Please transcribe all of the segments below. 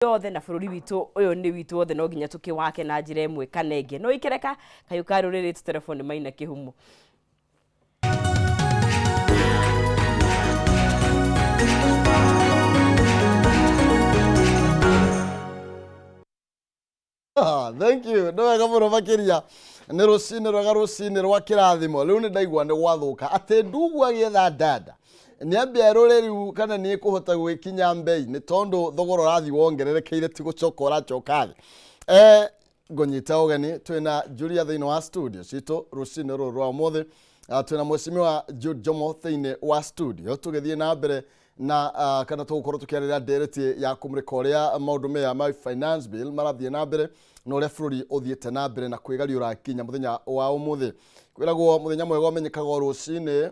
Yothe na bũrũri witũ ũyũ nĩ witũ othe, no nginya tũkĩwake na njĩra ĩmwe kana ĩngĩ. No ikereka kayũ ka rũrĩrĩ tũterebwo nĩ Maina Kĩhumo. Ah, thank you. Nĩ wega mũno makĩria. Nĩ rũcinĩ rwega, rũcinĩ rwa kĩrathimo. Rĩu nĩ ndaigua nĩ gwathũka atĩ ndugu agĩetha ndanda nĩ ambia erũre rĩu kana nĩ ĩkũhota gwĩkinya mbei, nĩ tondũ thogora ũrathiĩ wongererekeire, ti gũcoka ũracoka thĩ. Ngũnyita ũgeni, twĩna Julia thĩinĩ wa studio citũ rũcinĩ rũrũ rwa ũmũthĩ. Ah, twĩna mheshimiwa Jude Jomo thĩinĩ wa studio, tũgĩthiĩ na mbere na kana tũgũkorwo tũkĩarĩra ndereti ya kũmũrĩka ũrĩa maũndũ meya ma finance bill marathiĩ na mbere na ũrĩa bũrũri ũthiĩte na mbere na kwĩgariũra nginya mũthenya wa ũmũthĩ. Kwĩragwo mũthenya mwega ũmenyekaga o rũcinĩ,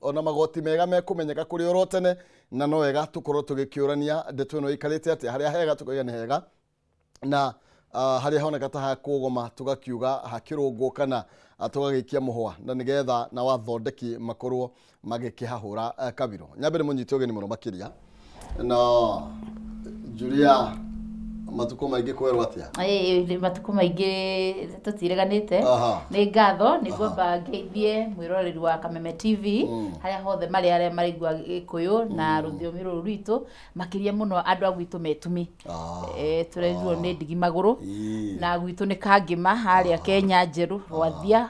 ona magoti mega mekũmenyeka kũrĩ oro tene, na no wega tũkorwo tũgĩkĩũrania ndeto ĩno ĩikarĩte atĩa, harĩa hega tũkauga nĩ hega, na harĩa honeka ta hakũgoma tũgakiuga hakĩrũngwo kana tũgagĩikia mũhwa, na nĩgetha na wathondeki makorwo magĩkĩhahũra kabiro. Nyambe nĩ mũnyite ũgeni mũno makĩria na Julia, matukũ maingĩ, kwerwo atĩa? Ĩĩ, matukũ maingĩ tũtireganĩte. Nĩ ngatho, nĩ ngwamba ngeithie mwĩroreri wa Kameme TV harĩa hothe marĩ, arĩa maraigua Gĩkũyũ na rũthiomi rũrũ rwitũ, makĩria mũno andũ a gwitũ metumi. Tũrerirwo nĩ ndigi magũrũ. Na gwitũ nĩ Kangĩma harĩa Kenya Njerũ, Rwathia,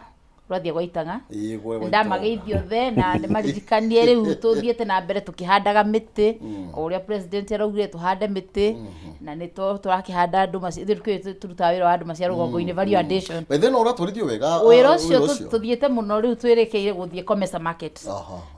Rwathia gwa Itang'a. Gwa Ndamageithia othe na ndĩmaririkanie rĩu tũthiĩte na mbere tũkĩhandaga mĩtĩ o ũrĩa president araugire tũhande mĩtĩ, na nĩ tũrakĩhanda ndũma ithuĩ tũrutaga wĩra wa ndũma cia rũgongo-inĩ, value addition. By the way, no ũratwarithio wega wĩra ũcio. Tũthiĩte mũno, rĩu twĩrĩkĩire gũthiĩ Comesa market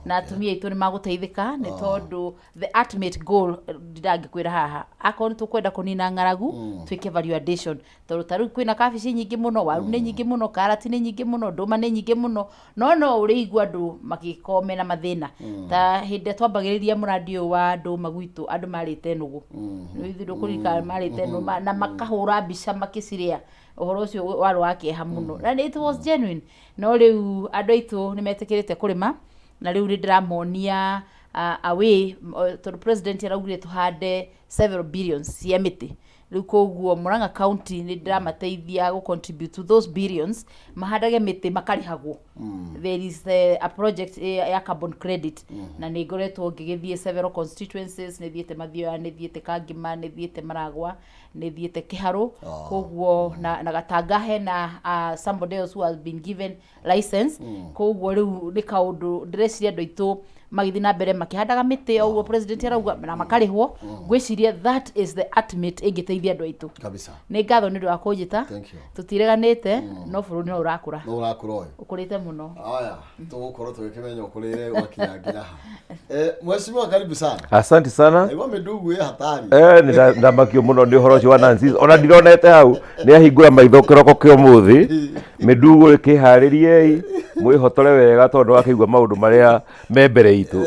na atumia aitũ nĩ magũteithĩka, nĩ tondũ the ultimate goal, ndangĩkwĩra haha, akorwo nĩ tũkwenda kũnina ng'aragu, twĩke value addition, tondũ ta rĩu kwĩna kabici nyingĩ mũno, waru nĩ nyingĩ mũno, karati nĩ nyingĩ mũno, ndũma nĩ nyingĩ mũno, no ũrĩigua andũ magĩkorwo mena mathĩna. Ta hĩndĩ ĩrĩa twambagĩrĩria mũrandi ũyũ wa ndũma gwitũ, andũ marĩte nũgũ, ithuĩ ndũkũririkana, marĩte nũgũ na makahũra mbica makĩcirĩa. Ũhoro ũcio warĩ wa kĩeha mũno na it was genuine. No rĩu andũ aitũ nĩ metĩkĩrĩte kũrĩma, na rĩu nĩ ndĩramonia a way, tondũ president araugire tũhande several billions cia mĩtĩ. Rĩu koguo Murang'a County nĩ ndĩramateithia gũ contribute to those billions, mahandage mĩtĩ makarĩhagwo. There is a project ya carbon credit, na nĩ ngoretwo ngĩgĩthiĩ several constituencies. Nĩ thiĩte Mathioya, nĩ thiĩte Kangima, nĩ thiĩte Maragwa, nĩ thiĩte Kĩharũ, koguo na Gatanga hena somebody else who has been given license. Koguo rĩu nĩ kaũndũ ndĩreciria andũ aitũ magĩthiĩ na mbere makĩhandaga mĩtĩ o ũguo president arauga na makarĩhwo, ngwĩciria that is the ultimate ĩngĩteithia andũ aitũ. Nĩ ngatho nĩ ũndũ wa kũnjĩta. Thank you. Tũtireganĩte, no bũrũri no ũrakũra. No ũrakũra ũyũ. Ũkũrĩte mũno. Aya, tũgũkorwo tũgĩkĩmenya ũkũrĩire gwakinya nginya ha. Mheshimiwa, karibu sana. Asante sana. Naigua mĩndugu ĩ hatari. Nĩ ndamakio mũno nĩ ũhoro ũcio wa Nancy, ona ndironete hau nĩ ahingũra maitho kĩroko kĩa ũmũthĩ. Mĩndugu, kĩharĩriei mwĩhotore wega, tondũ wakĩigua maũndũ marĩa me mbere itũ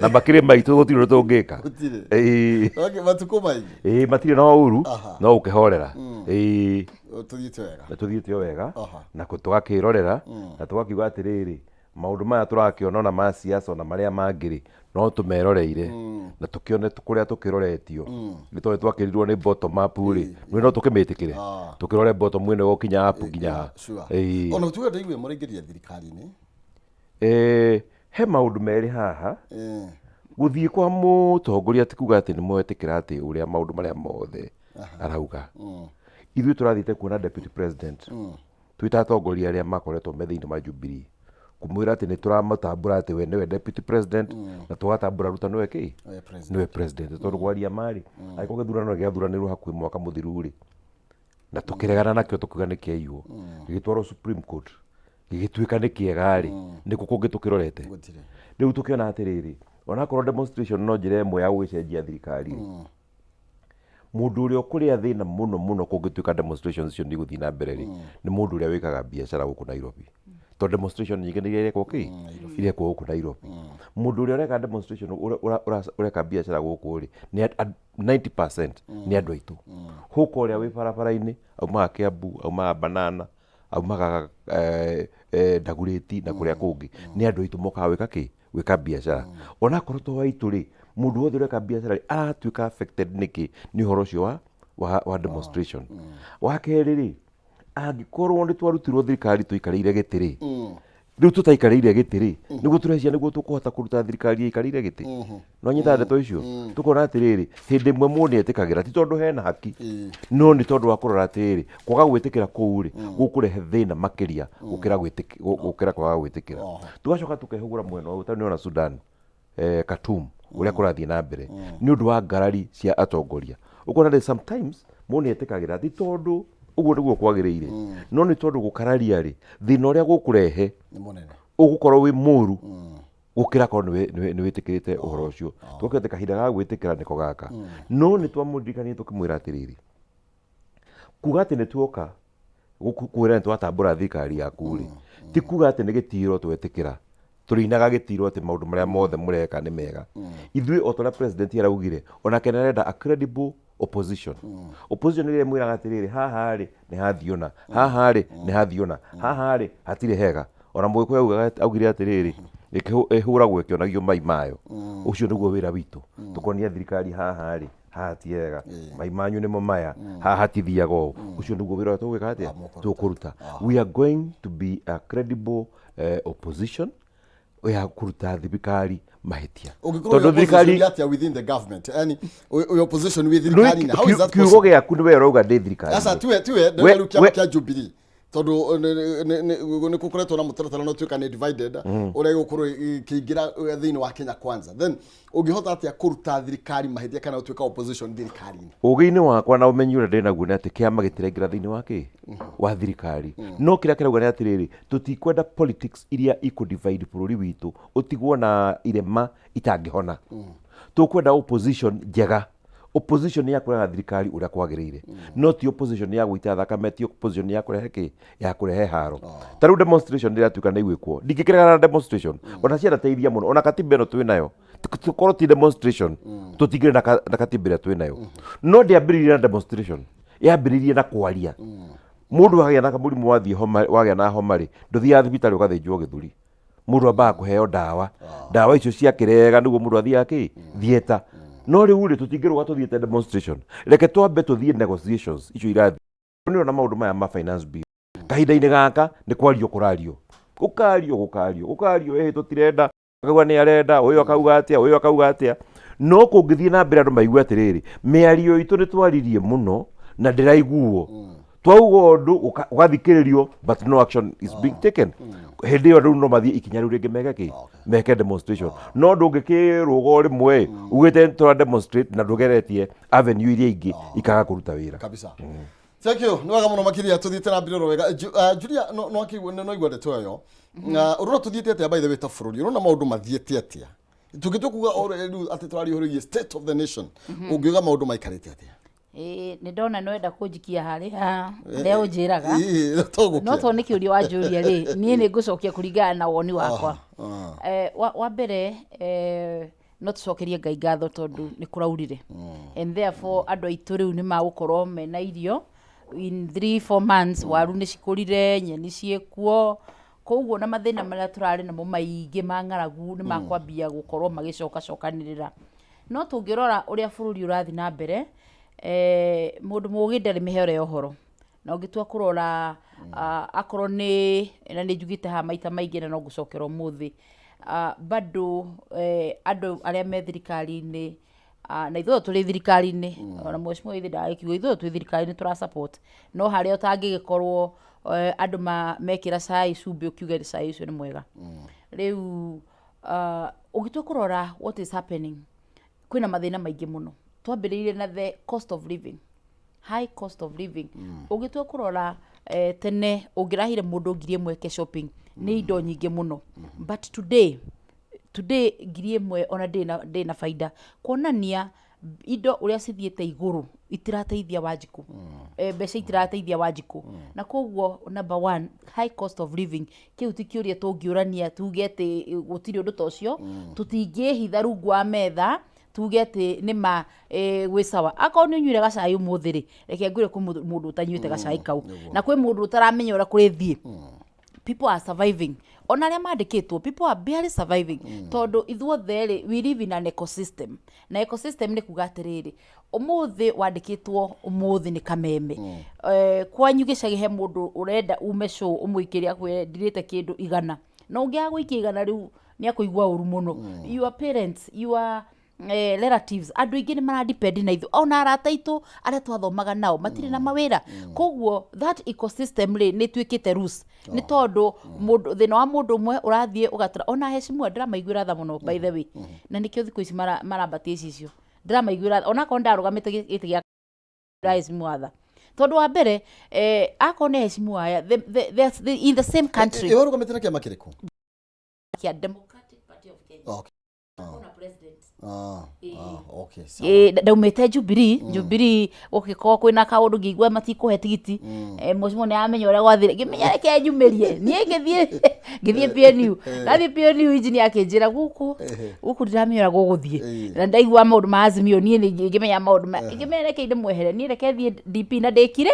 na makĩrĩ maitũ, gũtirĩ ũndũ tũngĩka. Gũtirĩ. Ĩĩ. Okay, matukũ maingĩ. Ĩĩ, matirĩ na ũru. No ũkĩhorera, ĩĩ. Tũthiĩte wega. Na tũthiĩte o wega na tũgakĩrorera na tũgakiuga atĩrĩrĩ, maũndũ maya tũrakĩona ona ma siasa ona marĩa mangĩ rĩ, no tũmeroreire na tũkĩone kũrĩa tũkĩroretio, nĩ tondũ twakĩrirwo nĩ bottom up rĩ, nĩ no tũkĩmĩtĩkĩre. Tũkĩrore bottom ĩno ĩgũkinya up nginya ha. Ĩĩ. Ona tuge ndaigue mũraingĩria thirikari-inĩ. He maũndũ merĩ haha. Gũthiĩ kwa mũtongoria ti kuga atĩ nĩ mwetĩkĩra atĩ ũrĩa maũndũ marĩa mothe arauga. Ithuĩ tũrathiĩte kuona deputy president twĩ ta atongoria arĩa makoretwo me thĩinĩ wa Jubilee, kũmwĩra atĩ nĩ tũramũtambũra atĩ we nĩwe deputy president, na tũgatambũra Ruto nĩwe kĩ? Nĩwe president. Nĩwe president, tondũ kwaria marĩ, angĩkorwo gĩthurano gĩathuranĩrwo hakuhĩ mwaka mũthiru rĩ, na tũkĩregana nakĩo tũkiuga nĩ kĩaiywo, gĩgĩtwarwo Supreme Court, gĩgĩtuĩka nĩ kĩega rĩ, nĩkũ kũngĩ tũkĩrorete? Gũtirĩ. Rĩu tũkĩona atĩrĩrĩ, onakorwo demonstration no njĩra ĩmwe ya gũgĩcenjia thirikari rĩ, mũndũ ũrĩa ũkũrĩa thĩna mũno mũno kũngĩtuĩka demonstrations icio nĩ igũthiĩ na mbere rĩ, nĩ mũndũ ũrĩa wĩkaga biacara gũkũ Nairobi, tondũ demonstration nyingĩ nĩ iria irekwo kĩ irekwo gũkũ Nairobi. Mũndũ ũrĩa ũreka demonstration, ũreka biacara gũkũ rĩ, nĩ 90% nĩ andũ aitũ hũka ũrĩa wĩ barabara-inĩ, aumaga Kiambu, aumaga Banana, aumaga Ndagurĩti na kũrĩa kũngĩ. Nĩ andũ aitũ mokaga gwĩka kĩ? Gwĩka biacara. Onakorwo to aitũ rĩ, mũndũ wothe ũreka biacara rĩ, aratuĩka affected nĩkĩ? Nĩ ũhoro ũcio wa wa demonstration. Wa kerĩ rĩ, angĩkorwo nĩ twarutirwo thirikari tũikarĩire gĩtĩ rĩ, rĩu tũtaikarĩire gĩtĩ rĩ, nĩguo tũrecia nĩguo tũkũhota kũruta thirikari ĩikarĩire gĩtĩ. No nyita ndeto icio, tũkona atĩrĩrĩ, hĩndĩ ĩmwe mũndũ nĩ etĩkagĩra ti tondũ hena haki, no nĩ tondũ wa kũrora atĩrĩrĩ, kwaga gwĩtĩkĩra kũu rĩ, gũkũrehe thĩna makĩria gũkĩra gũkĩra kwaga gwĩtĩkĩra. Tũgacoka tũkehũgũra mwena ũyũ, ta nĩona Sudan, Khartoum, ũrĩa kũrathiĩ na mbere nĩ ũndũ wa ngarari cia atongoria. Ũkona rĩ, sometimes mũndũ nĩ etĩkagĩra ti tondũ ũguo nĩguo kwagĩrĩire, no nĩ tondũ gũkararia rĩ, thĩna ũrĩa gũkũrehe Nĩ mũnene. Ũgũkorwo wĩ mũru gũkĩra korwo nĩ wĩtĩkĩrĩte ũhoro ũcio. Tũgakĩona atĩ kahinda ga gwĩtĩkĩra nĩko gaka. No nĩ twamũririkania tũkĩmwĩra atĩrĩrĩ, kuga atĩ nĩ tuoka gũkwĩra nĩ twatambũra thirikari yaku rĩ, ti kuga atĩ nĩ gĩtiro twetĩkĩra. Tũrĩinaga gĩtiro atĩ maũndũ marĩa mothe mũreka nĩ mega. Ithuĩ o ta ũrĩa president araugire, onake nĩ arenda a credible opposition. Opposition ĩrĩa ĩmwĩraga atĩrĩrĩ, haha rĩ nĩ hathiĩ ũna, haha rĩ nĩ hathiĩ ũna, haha rĩ hatirĩ hega. Ona Mũgĩkũyũ augire atĩrĩrĩ, ĩhũragwo ĩkĩonagio mai mayo. Ũcio nĩguo wĩra witũ, tũkonia thirikari haha rĩ, haha ti hega, mai manyu nĩmo maya, haha hatithiaga ũũ. Ũcio nĩguo wĩra ũrĩa tũgwĩka atĩa, tũkũruta. We are going to be a credible opposition ya kũruta thirikari mahĩtia. Ũngĩkorwo Tondũ wĩ thirikari opposition atĩa within the government? Yani wĩ opposition wĩ thirikari-inĩ, how is that kiugo possible? Gĩaku nĩ we ũrauga ndĩ thirikari. Aca, tiwe rĩu kĩama kĩa Jubilee, tondũ nĩ gũkoretwo na mũtaratara no tuĩka nĩ divided ũrĩa gũkorwo ĩkĩingĩra thĩinĩ wa Kenya Kwanza, then ũngĩhota atĩa kũruta thirikari mahĩtia kana ũtuĩka opposition thirikari-inĩ? Ũgĩ-inĩ wakwa na ũmenyi ũrĩa ndĩ naguo nĩ atĩ kĩama gĩtiraingĩra thĩinĩ wa kĩ wa thirikari, no kĩrĩa kĩrauga nĩ atĩrĩrĩ, tũtikwenda politics iria ikũ divide bũrũri witũ ũtigwo na irema itangĩhona. Tũkwenda opposition njega, opposition ya kũrega thirikari ũrĩa kwagĩrĩire, no ti opposition ya gũita thakame, ti opposition ya kũrehe kĩ, ya kũrehe haro. Ta rĩu demonstration ĩratuĩka nĩ igwĩkwo, ndingĩkĩregana na demonstration, ona cianateithia mũno. Ona katiba ĩno twĩ nayo, korwo ti demonstration tũtingĩrĩ na katiba ĩrĩa twĩ nayo. No ndĩambĩrĩirie na demonstration, yambĩrĩirie na kwaria. Mũndũ agĩa na mũrimũ wathiĩ homa, wagĩa na homa rĩ, ndũthiaga thibitarĩ ũgathĩnjwo gĩthũri. Mũndũ ambaga kũheo ndawa, ndawa icio cia kĩrega nĩguo mũndũ athiaga kĩ theatre. No rĩu rĩ, tũtingĩrũga tũthiĩte demonstration, reke twambe tũthiĩ negotiations icio irathiĩ. Nĩ ona maũndũ maya ma finance bill, kahinda-inĩ gaka nĩ kwario kũrario, gũkario gũkario gũkario, ĩhĩ tũtirenda, akauga nĩ arenda, ũyũ akauga atĩa, ũyũ akauga atĩa. No kũngĩthiĩ na mbere andũ maigue atĩrĩrĩ, mĩario itũ nĩ twaririe mũno na ndĩraiguo, twauga ũndũ ũgathikĩrĩrio, but no action is being taken, hĩndĩ ĩyo rĩu no mathiĩ ikinya rĩu rĩngĩ meke kĩ, meke demonstration. No ndũngĩkĩrũga o rĩmwe ugĩte tũra demonstrate na ndũgeretie avenue iria ingĩ ikaga kũruta wĩra. Kabisa, thank you, nĩ wega mũno makĩria. Tũthiĩte na mbere oro wega. Julia, no akĩigua no igua ndeto ĩyo na ũrona tũthiĩte atĩa? By the way, ta bũrũri, ũrona maũndũ mathiĩte atĩa tũngĩtua kuga rĩu atĩ tũraria ũhoro wĩgiĩ state of the nation? Ũngiuga maũndũ maikarĩte atĩa? Ĩĩ, nĩ ndona nĩ wenda kũnjikia harĩ ha harĩa ũnjĩraga. Ĩĩ, tũgũkĩa. No tondũ nĩ kĩũria wanjũria rĩ, niĩ nĩ ngũcokia kũringana na woni wakwa. Wa mbere, no tũcokerie Ngai ngatho tondũ nĩ kũraurire, and therefore andũ aitũ rĩu nĩ magũkorwo mena irio in 3-4 months. Waru nĩ cikũrire, nyeni ciĩkuo, koguo na mathĩna marĩa tũrarĩ namo maingĩ ma ng'aragu nĩ makwambia gũkorwo magĩcokacokanĩrĩra. No tũngĩrora ũrĩa bũrũri ũrathiĩ na mbere, mũndũ mũgĩ ndarĩ mĩhere ya ũhoro. Na ũngĩtua kũrora, akorwo nĩ na nĩ njugĩte haha maita maingĩ na no ngũcokera ũmũthĩ, bado andũ arĩa me thirikari-inĩ, na ithuĩ tũrĩ thirikari-inĩ, ona mheshimiwa ithe ndagĩkiuga ithuĩ twĩ thirikari-inĩ tũra support, no harĩa ũtangĩgĩkorwo andũ mekĩra cai cumbĩ ũkiuge cai ũcio nĩ mwega. Rĩu ũgĩtua kũrora what is happening, kwĩna mathĩna maingĩ mũno. Twambĩrĩirie na the cost of living, high cost of living. Ũgĩtua kũrora, tene ũngĩrahire mũndũ 1000 eke shopping nĩ indo nyingĩ mũno, but today 1000 ona ndĩ na baida, kuonania indo ũrĩa cithiĩte igũrũ itirateithia Wanjikũ, mbeca itirateithia Wanjikũ. Na koguo number one, high cost of living, kĩu ti kĩũria tũngĩũrania tuge atĩ gũtirĩ ũndũ ta ũcio. Tũtingĩhitha rungu wa metha tuge atĩ nĩ ma gwĩ sawa. Akorwo nĩ ũnyuire gacai ũmũthĩ rĩ, reke ngwĩre kwĩ mũndũ ũtanyuĩte gacai kau, na kwĩ mũndũ ũtaramenya ũrĩa kũrĩthiĩ. People are surviving, ona arĩa mandĩkĩtwo, people are barely surviving, tondũ ithuothe rĩ, we live in an ecosystem, na ecosystem nĩ kuga atĩrĩrĩ, ũmũthĩ wandĩkĩtwo ũmũthĩ nĩ kameme. Kwanyu gĩcagi he mũndũ ũrenda ume show ũmũikĩrie, akwĩre ndirĩte kĩndũ 100, na ũngĩaga gũikia 100 rĩu nĩ akũigua ũru mũno. Your parents, your relatives, andũ aingĩ nĩ maradepend na ithuĩ, ona arata aitũ arĩa twathomaga nao matirĩ na mawĩra. Koguo that ecosystem rĩ, nĩ ĩtuĩkĩte loose, nĩ tondũ mũndũ, thĩna wa mũndũ ũmwe ũrathiĩ ũgatũra. Ona heshimiwa ndĩramaiguĩra tha mũno, by the way, na nĩkĩo thikũ ici marambatia icicio. Ndĩramaiguĩra tha onakorwo ndarũgamĩte gĩtĩ gĩa heshimiwa tha, tondũ wa mbere, akorwo nĩ heshimiwa aya, in the same country. Ĩ warũgamĩte na kĩama kĩrĩkũ? Kĩa Democratic Party of Kenya. Ona president. Ah, ah, okay, sawa. Ĩ, ndaumĩte Jubilee. Jubilee gũgĩkorwo kwĩna kaũndũ, ngĩigua matikũhe tigiti. Mheshimiwa nĩ amenya ũrĩa gwathire, ngĩmenya reke nyumĩrie niĩ, ngĩthiĩ PNU. Ndathiĩ PNU, engineer akĩnjĩra gũkũ gũkũ ndiramenya ũrĩa gũgũthiĩ, na ndaigua maũndũ ma Azimio, niĩ nĩ ngĩmenya maũndũ ma, ngĩmenya reke ndĩmwehere niĩ, reke thiĩ DP na ndĩkire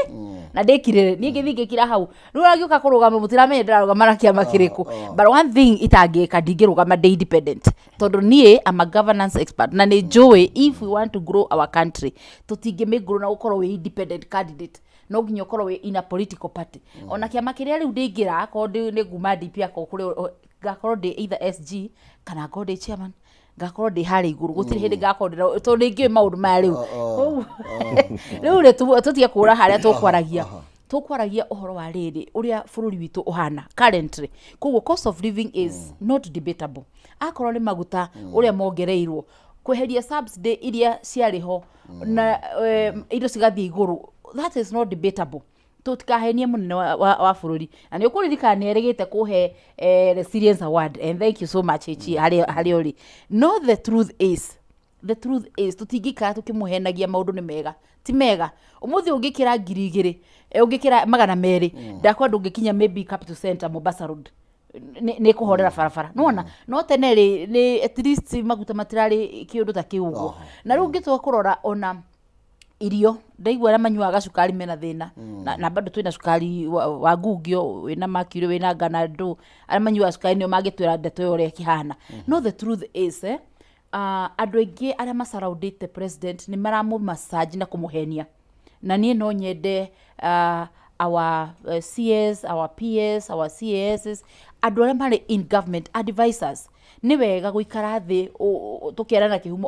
na ndĩkirĩre. Niĩ ngĩthiĩ ngĩkira hau. Rĩu agĩũka kũrũgama, mũtiramenya ndĩrarũgama na kĩama kĩrĩkũ. But one thing itangĩka, ndingĩrũgama ndĩ independent, tondũ niĩ am a governance expert, na nĩ njũĩ if we want to grow our country, tũtingĩmĩgrow na gũkorwo wĩ independent candidate. No nginya ũkorwo wĩ in a political party. Ona kĩama kĩrĩa rĩu ndĩingĩra, akorwo nĩ nguma DP, akorwo kũrĩ ngakorwo ndĩ either SG kana ngakorwo ndĩ chairman, ngakorwo ndĩ harĩa igũrũ. Gũtirĩ hĩndĩ ngakorwo ndĩ, tondũ nĩ ngĩũĩ maũndũ maya. Rĩu koguo rĩu rĩ, tũtige kũra harĩa tũkwaragia ũhoro wa rĩrĩ, ũrĩa bũrũri witũ ũhana currently. Koguo cost of living is not debatable. Akorwo nĩ maguta, ũrĩa mongereirwo, kweheria subsidy iria ciarĩ ho, na indo cigathiĩ igũrũ, that is not debatable. Tũtikahenie mũnene wa bũrũri, na nĩ ũkũririkana nĩ erĩgĩte kũhe resilience award, and thank you so much HE, harĩa ũrĩ. No the truth is tũtingĩikara tũkĩmũhenagia maũndũ nĩ mega. Ti mega. Ũmũthĩ ũngĩkĩra 2000, ũngĩkĩra 200, ndakwa ndũngĩkinya maybe Capital Center, Mombasa Road nĩ kũhorera barabara nĩwona. No tene rĩ, nĩ at least maguta matirarĩ kĩũndũ ta kĩu ũguo. Na rĩu ũngĩtua kũrora ona irio, ndaigua arĩa manyuaga cukari mena thĩna, na bado twĩna cukari wa ngungio, wĩna mercury, wĩna ngana ndũ. Arĩa manyuaga cukari nĩo mangĩtwĩra ndeto ĩyo ũrĩa ĩkĩhana. No the truth is, andũ aingĩ arĩa macaraundĩte president nĩ maramũ-massage na kũmũhenia. Na niĩ no nyende our CS, our PS, our CASs, andũ arĩa marĩ in government advisors, nĩ wega gũikara thĩ tũkĩarana kĩhumo.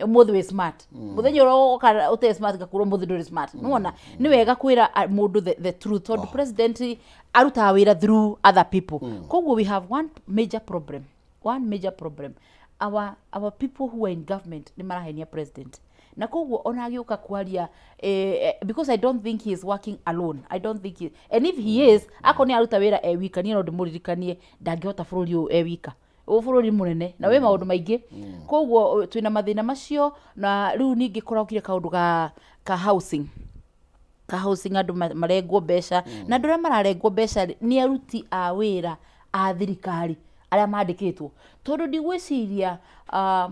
Ũmũthĩ wĩ smart, mũthenya ũrĩa ũka ũtarĩ smart ngakwĩra ũmũthĩ ndũrĩ smart. Nĩwona nĩ wega kwĩra mũndũ the truth, tondũ president arutaga wĩra through other people. Koguo we have one major problem, one major problem: our people who are in government nĩ marahenia president. Na koguo ona agĩũka kwaria, because I don't think he is working alone, I don't think he, and if he is, akorwo nĩ aruta wĩra e wika, niĩ no ndĩmũririkanie ndangĩhota bũrũri ũyũ e wika. Ũyũ bũrũri mũnene na wĩ maũndũ maingĩ. Koguo twĩna mathĩna macio. Na rĩu ningĩ kũrokire kaũndũ ka housing, andũ marengwo mbeca, na andũ arĩa mararengwo mbeca rĩ, nĩ aruti a wĩra a thirikari arĩa mandĩkĩtwo, tondũ ndigwĩciria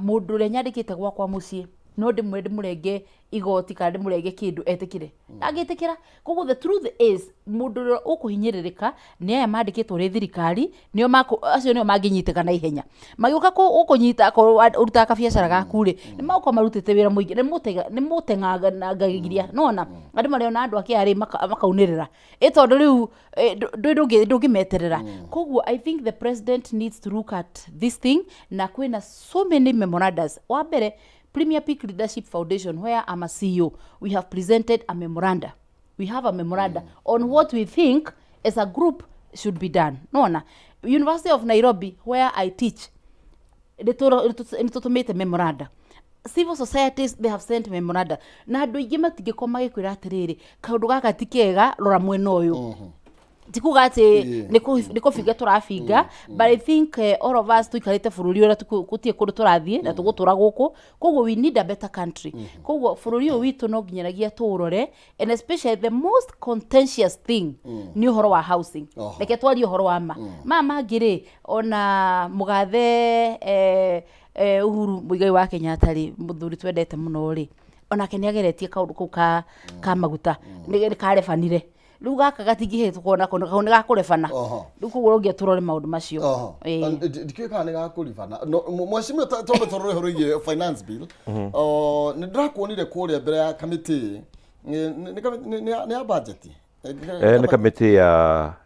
mũndũ ũrĩa nyandĩkĩte gwakwa mũciĩ no ndĩmwĩre ndĩmũrenge igoti kana ndĩmũrenge kĩndũ etĩkĩre, angĩtĩkĩra. Koguo the truth is, mũndũ ũrĩa ũkũhinyĩrĩrĩka nĩ aya mandĩkĩtwo nĩ thirikari, nĩo acio nĩo mangĩnyitĩka na ihenya. Magĩũka gũkũnyita, akorwo ũrutaga kabiacara gaku rĩ, nĩ magũkorwo marutĩte wĩra mũingĩ, nĩ mũteng'ang'anagiria nona andũ marĩona andũ a KRA makaunĩrĩra ĩ, tondũ rĩu ndũngĩmeterera. Koguo I think the president needs to look at this thing. Na kwĩna so many memorandums. Wa mbere, Premier Peak Leadership Foundation, where I'm a CEO, we have presented a memoranda. We have a memoranda on what we think as a group should be done. Nona University of Nairobi, where I teach, nĩ tũtũmĩte memoranda. Civil societies, they have sent memoranda. Na andũ aingĩ matingĩkorwo magĩkwĩra atĩrĩrĩ, kaũndũ gaka ti kega, rora mwena ũyũ. Ti kuga atĩ nĩ kũbinga tũrabinga, but I think all of us tũikarĩte bũrũri ũrĩa gũtirĩ kũndũ tũrathiĩ na tũgũtũra gũkũ. Koguo we need a better country. Koguo bũrũri ũyũ witũ no nginyanagia tũũrore, and especially the most contentious thing nĩ ũhoro wa housing. Reke twarie ũhoro wa ma maya mangĩ rĩ, ona mũgathe Uhuru Muigai wa Kenyatta rĩ, mũthuri twendete mũno rĩ, onake nĩ ageretie kaũndũ kau ka maguta, nĩ karebanire. Rĩu gaka gatingĩhĩtũkwo nako, kau nĩ gakũrebana. Rĩu koguo no nginya tũrore maũndũ macio. Ĩĩ. Ndikĩũĩ kana nĩ gakũribana. No, mheshimiwa, twambe tũrore ũhoro wĩgiĩ finance bill. Nĩ ndĩrakuonire kũrĩa mbere ya kamĩtĩ. Nĩ ya budget? Nĩ kamĩtĩ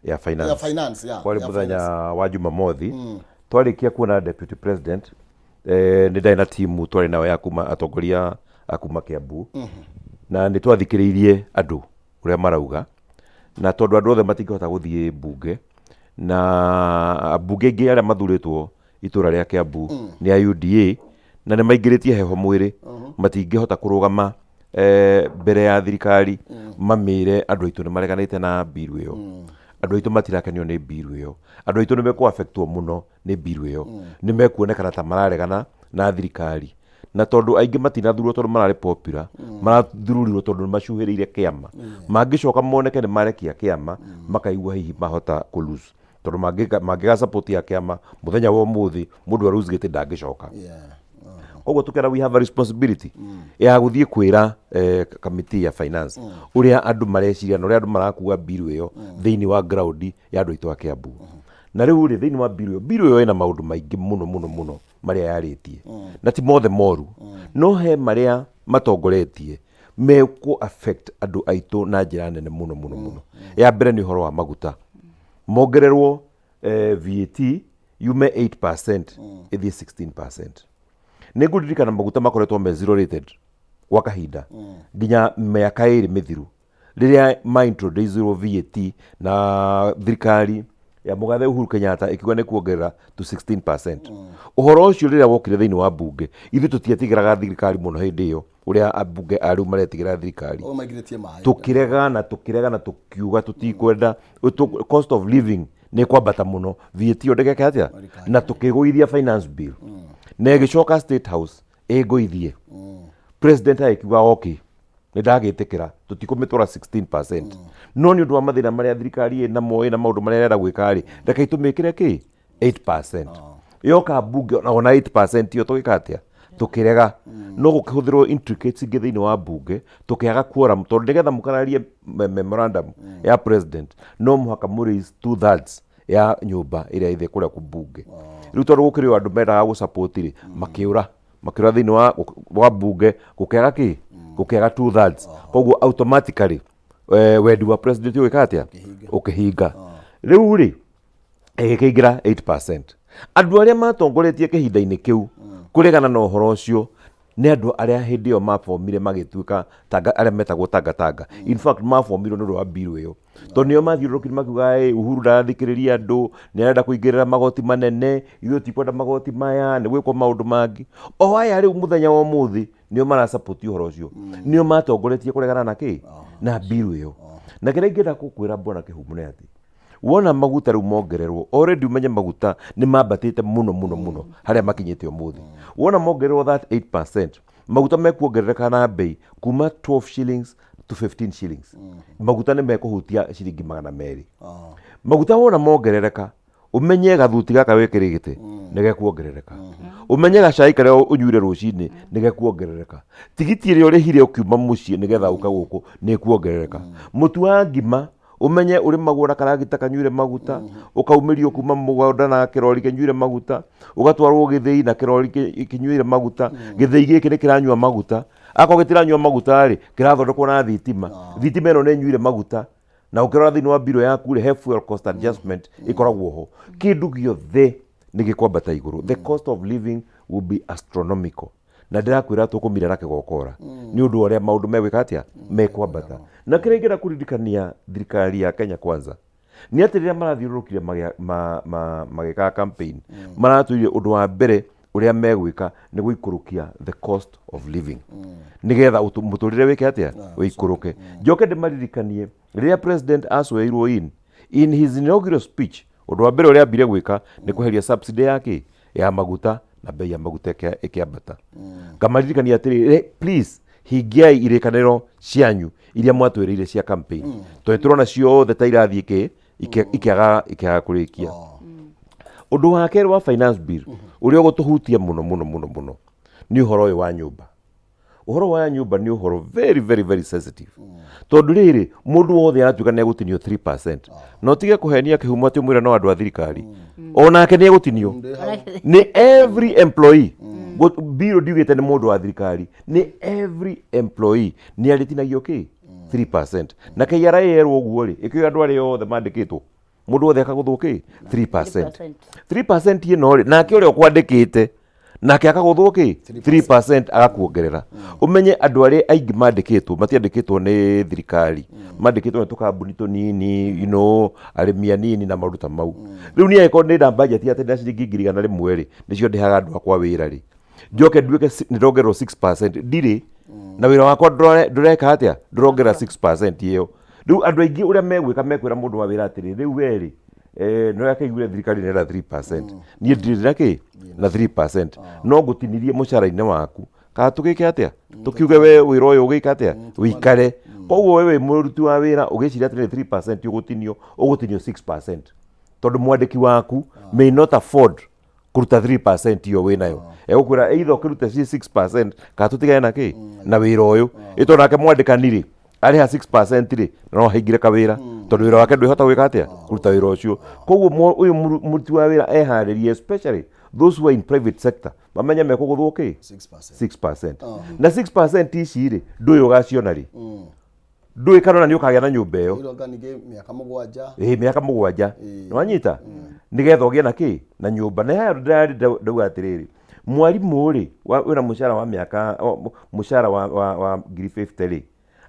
ya finance. Ya finance, ya. Kwarĩ ya mũthenya finance. Wa Jumamothi twarĩkia kuona deputy president, nĩ ndarĩ na timu twarĩ nayo ya kuma atongoria a kuma Kiambu, na nĩ twathikĩrĩirie andũ ũrĩa marauga, na tondũ andũ othe matingĩhota gũthiĩ mbunge, na ambunge aingĩ arĩa mathurĩtwo itũra rĩa Kiambu nĩ a UDA na nĩ maingĩrĩtie heho mwĩrĩ, matingĩhota kũrũgama mbere ya thirikari mamĩre andũ aitũ nĩ mareganĩte na mbiru ĩyo, andũ aitũ matirakenio nĩ mbiru ĩyo, andũ aitũ nĩ mekũ-affectwo mũno nĩ mbiru ĩyo, nĩ mekuonekana ta mararegana na thirikari. Na tondũ aingĩ matinathurwo tondũ mararĩ popular, marathurirwo tondũ nĩ macuhĩrĩire kĩama, mangĩcoka moneke nĩ marekia kĩama, makaigua hihi mahota kũ lose, tondũ mangĩga support ya kĩama mũthenya wa ũmũthĩ, mũndũ a lose gĩtĩ ndangĩcoka. Koguo tukera we have a responsibility ya gũthiĩ kwĩra kamĩtĩ ya finance ũrĩa andũ mareciria na ũrĩa andũ marakua mbiru ĩyo thĩinĩ wa ground ya andũ aitũ a Kiambu. Na rĩu rĩ, thĩinĩ wa mbiru ĩyo, mbiru ĩyo ĩna maũndũ maingĩ mũno mũno mũno marĩa yarĩtie, na ti mothe moru, no he marĩa matongoretie mekũ affect andũ aitũ na njĩra nene mũno mũno mũno. Ya mbere nĩ ũhoro wa maguta mongererwo, VAT yume 8% ĩthiĩ 16%. Nĩ ngũririkana maguta makoretwo me zero rated gwa kahinda nginya mĩaka 2 mĩthiru, rĩrĩa ma introduce VAT na thirikari ya mũgathe Uhuru Kenyatta ĩkiuga nĩ kuongerera to 16%. Ũhoro ũcio rĩrĩa wokire thĩinĩ wa mbunge, ithuĩ tũtietigĩraga thirikari mũno hĩndĩ ĩyo ũrĩa ambunge a rĩu maretigĩra thirikari. O maingĩrĩtie maĩ. Tũkĩrega na tũkĩrega na tũkiuga tũtikwenda, cost of living nĩ kwambata mũno, VAT ĩyo ndĩgeke atĩa, na tũkĩgũithia finance bill, na ĩgĩcoka State House ĩngũithie. President agĩkiuga, okay, nĩ ndagĩtĩkĩra, tũtikũmĩtwara 16%, no nĩ ũndũ wa mathĩna marĩa thirikari ĩnamo, ĩna maũndũ marĩa ĩrenda gwĩka rĩ, reke tũmĩkĩre kĩ 8%. Yoka mbunge ona 8% ĩyo tũgĩka atĩa? Tũkĩrega. No gũkĩhũthĩrwo intricates ingĩ thĩinĩ wa mbunge, tũkĩaga quorum, tondũ nĩgetha mũkararie memorandum ya president no mũhaka mũ raise 2/3 ya nyũmba ĩrĩa ĩthĩ kũrĩa mbunge. Rĩu tondũ gũkĩrĩ o andũ mendaga gũ support rĩ, makĩũra thĩinĩ wa mbunge, gũkĩaga kĩ, gũkĩaga 2/3. Koguo automatically wendi wa president ũgĩka atĩa? Ũkĩhinga. Rĩu rĩ, ĩgĩkĩingĩra 8%. Andũ arĩa matongoretie kĩhinda-inĩ kĩu kũregana na ũhoro ũcio nĩ andũ arĩa hĩndĩ ĩyo mabomire magĩtuĩka tanga, arĩa metagwo tangatanga. In fact, mabomirwo nĩ ũndũ wa mbiru ĩyo, tondũ nĩo mathiũrũrũkire makiuga, "Ĩ, Uhuru ndarathikĩrĩria andũ, nĩ arenda kũingĩrĩra magoti manene, ithuĩ tikwenda magoti maya, nĩ gwĩkwo maũndũ mangĩ." O aya rĩu mũthenya wa ũmũthĩ nĩo marasupport ũhoro ũcio, nĩo matongoretie kũregana na kĩ, na mbiru ĩyo. Na kĩrĩa ingĩenda gũkwĩra, Bwana Kĩhumo, nĩ atĩ wona maguta rĩu mongererwo, already ũmenye maguta nĩ mambatĩte mũno mũno mũno harĩa makinyĩte ũmũthĩ. Wona mongererwo that 8%, maguta mekuongerereka na bei kuma 12 shillings to 15 shillings. Maguta nĩ mekũhutia ciringi 200. Maguta wona mongerereka, ũmenye gathuti gaka wĩkĩrĩte nĩ gekuongerereka, ũmenye gacai karĩa ũnyuire rũcinĩ nĩ gekuongerereka, tigiti ĩrĩa ũrĩhire ũkiuma mũciĩ nĩgetha ũke gũkũ nĩ ĩkuongerereka, mũtu wa ngima ũmenye ũrĩmagwo na karagita kanyuire maguta, ũkaumĩrio kuma mũgũnda na kĩrori kĩnyuire maguta, ũgatwarwo gĩthĩi na kĩrori kĩnyuire maguta. Gĩthĩi gĩkĩ nĩ kĩranyua maguta. Akorwo gĩtiranyua maguta rĩ, kĩrathondekwo na thitima. Thitima ĩno nĩ ĩnyuire maguta. Na ũkĩrora thĩinĩ wa mbiro yaku rĩ, he fuel cost adjustment ĩkoragwo ho. Kĩndũ gĩothe nĩ gĩkwambata igũrũ. The cost of living will be astronomical, na ndĩrakwĩra tũkũmira na kĩgokora nĩ ũndũ wa ũrĩa maũndũ megwĩka atĩa, mekwambata. Na kĩrĩa ingĩenda kũririkania thirikari ya Kenya Kwanza nĩ atĩ rĩrĩa marathiũrũrũkire magĩkaga campaign, maratwĩrire ũndũ wa mbere ũrĩa megwĩka nĩ gũikũrũkia the cost of living, nĩgetha mũtũrĩre wĩke atĩa? Ũikũrũke. Njoke ndĩmaririkanie rĩrĩa president aswerirwo in his inaugural speech, ũndũ wa mbere ũrĩa ambire gwĩka nĩ kweheria subsidy ya kĩ, ya maguta, na bei ya maguta ĩkĩambata. Ngamaririkania atĩrĩ, please hingiai irĩkanĩro cianyu iria mwatwĩrĩire cia campaign, tondũ tũrona ciothe ta irathiĩ kĩ ikĩaga kũrĩkia. Ũndũ wa kerĩ wa finance bill ũrĩa ũgũtũhutia mũno mũno mũno mũno nĩ ũhoro ũyũ wa nyũmba. Ũhoro wa nyũmba nĩ ũhoro very very very sensitive, tondũ rĩrĩ, mũndũ wothe aratuĩka nĩ egũtinio 3%, na ũtige kũhenia kĩhumo atĩ ũmwĩre no andũ a thirikari, onake nĩ egũtinio. Nĩ every employee. Mbirũ ndiugĩte nĩ mũndũ wa thirikari, nĩ every employee nĩ arĩtinagio kĩ 3%. Na KRA yerwo ũguo rĩ, ĩkĩoya andũ arĩa othe mandĩkĩtwo, mũndũ wothe akagũthwo kĩ 3%. 3% ĩno rĩ, nake ũrĩa ũkwandĩkĩte nake akagũthwo kĩ 3% agakuongerera. Ũmenye andũ arĩa aingĩ mandĩkĩtwo matiandĩkĩtwo nĩ thirikari, mandĩkĩtwo nĩ tũkambuni tũnini, arĩmi anini na maũndũ ta mau. Rĩu niĩ angĩkorwo nĩ nda budget atĩ na ciringi 100,000 rĩ, nĩcio ndĩhaga andũ akwa wĩra rĩ, njoke nduĩke nĩ ndongererwo 6%, ndirĩ na wĩra wakwa, ndũreka atĩa, ndũrongerera 6% ĩyo. Rĩu andũ aingĩ ũrĩa megwĩka, mekwĩra mũndũ wa wĩra atĩrĩ, rĩu we rĩ, nĩ akĩiguire thirikari nĩ 3%, niĩ ndirĩ na kĩ na 3%, no ngũtinirie mũcara-inĩ waku, kana tũgĩke atĩa, tũkiuge we wĩra ũyũ ũgĩka atĩa, wĩikare. Koguo we wĩ mũruti wa wĩra ũgĩciria atĩ nĩ 3% ũgũtinio, ũgũtinio 6%, tondũ mwandĩki waku may not afford kũruta 3% ĩyo wĩnayo. Egũkwĩra either ũkĩrute ci 6% kana tũtigane na kĩ na wĩra ũyũ. Ĩtondũ nake mwandĩkani rĩ, arĩha 6% rĩ, no ahaingire kawĩra, tondũ wĩra wake ndwĩhota gwĩka atĩa, kũruta wĩra ũcio. Koguo ũyũ mũruti wa wĩra eharĩrie, especially those who are in private sector, mamenye mekũgũthwo kĩ 6%. 6%. Na 6% ici rĩ, ndũĩ ũgaciona rĩ, ndũĩ kana ona nĩ ũkagĩa na nyũmba ĩyo. Ĩronga ningĩ mĩaka 7. Ĩĩ, mĩaka 7. Nĩwanyita, nĩgetha ũgĩe na kĩ na nyũmba. Na haya ndĩrarĩ ndauga atĩrĩrĩ, mwarimũ rĩ, wĩna mũcara wa mĩaka mũcara wa 50,000 rĩ,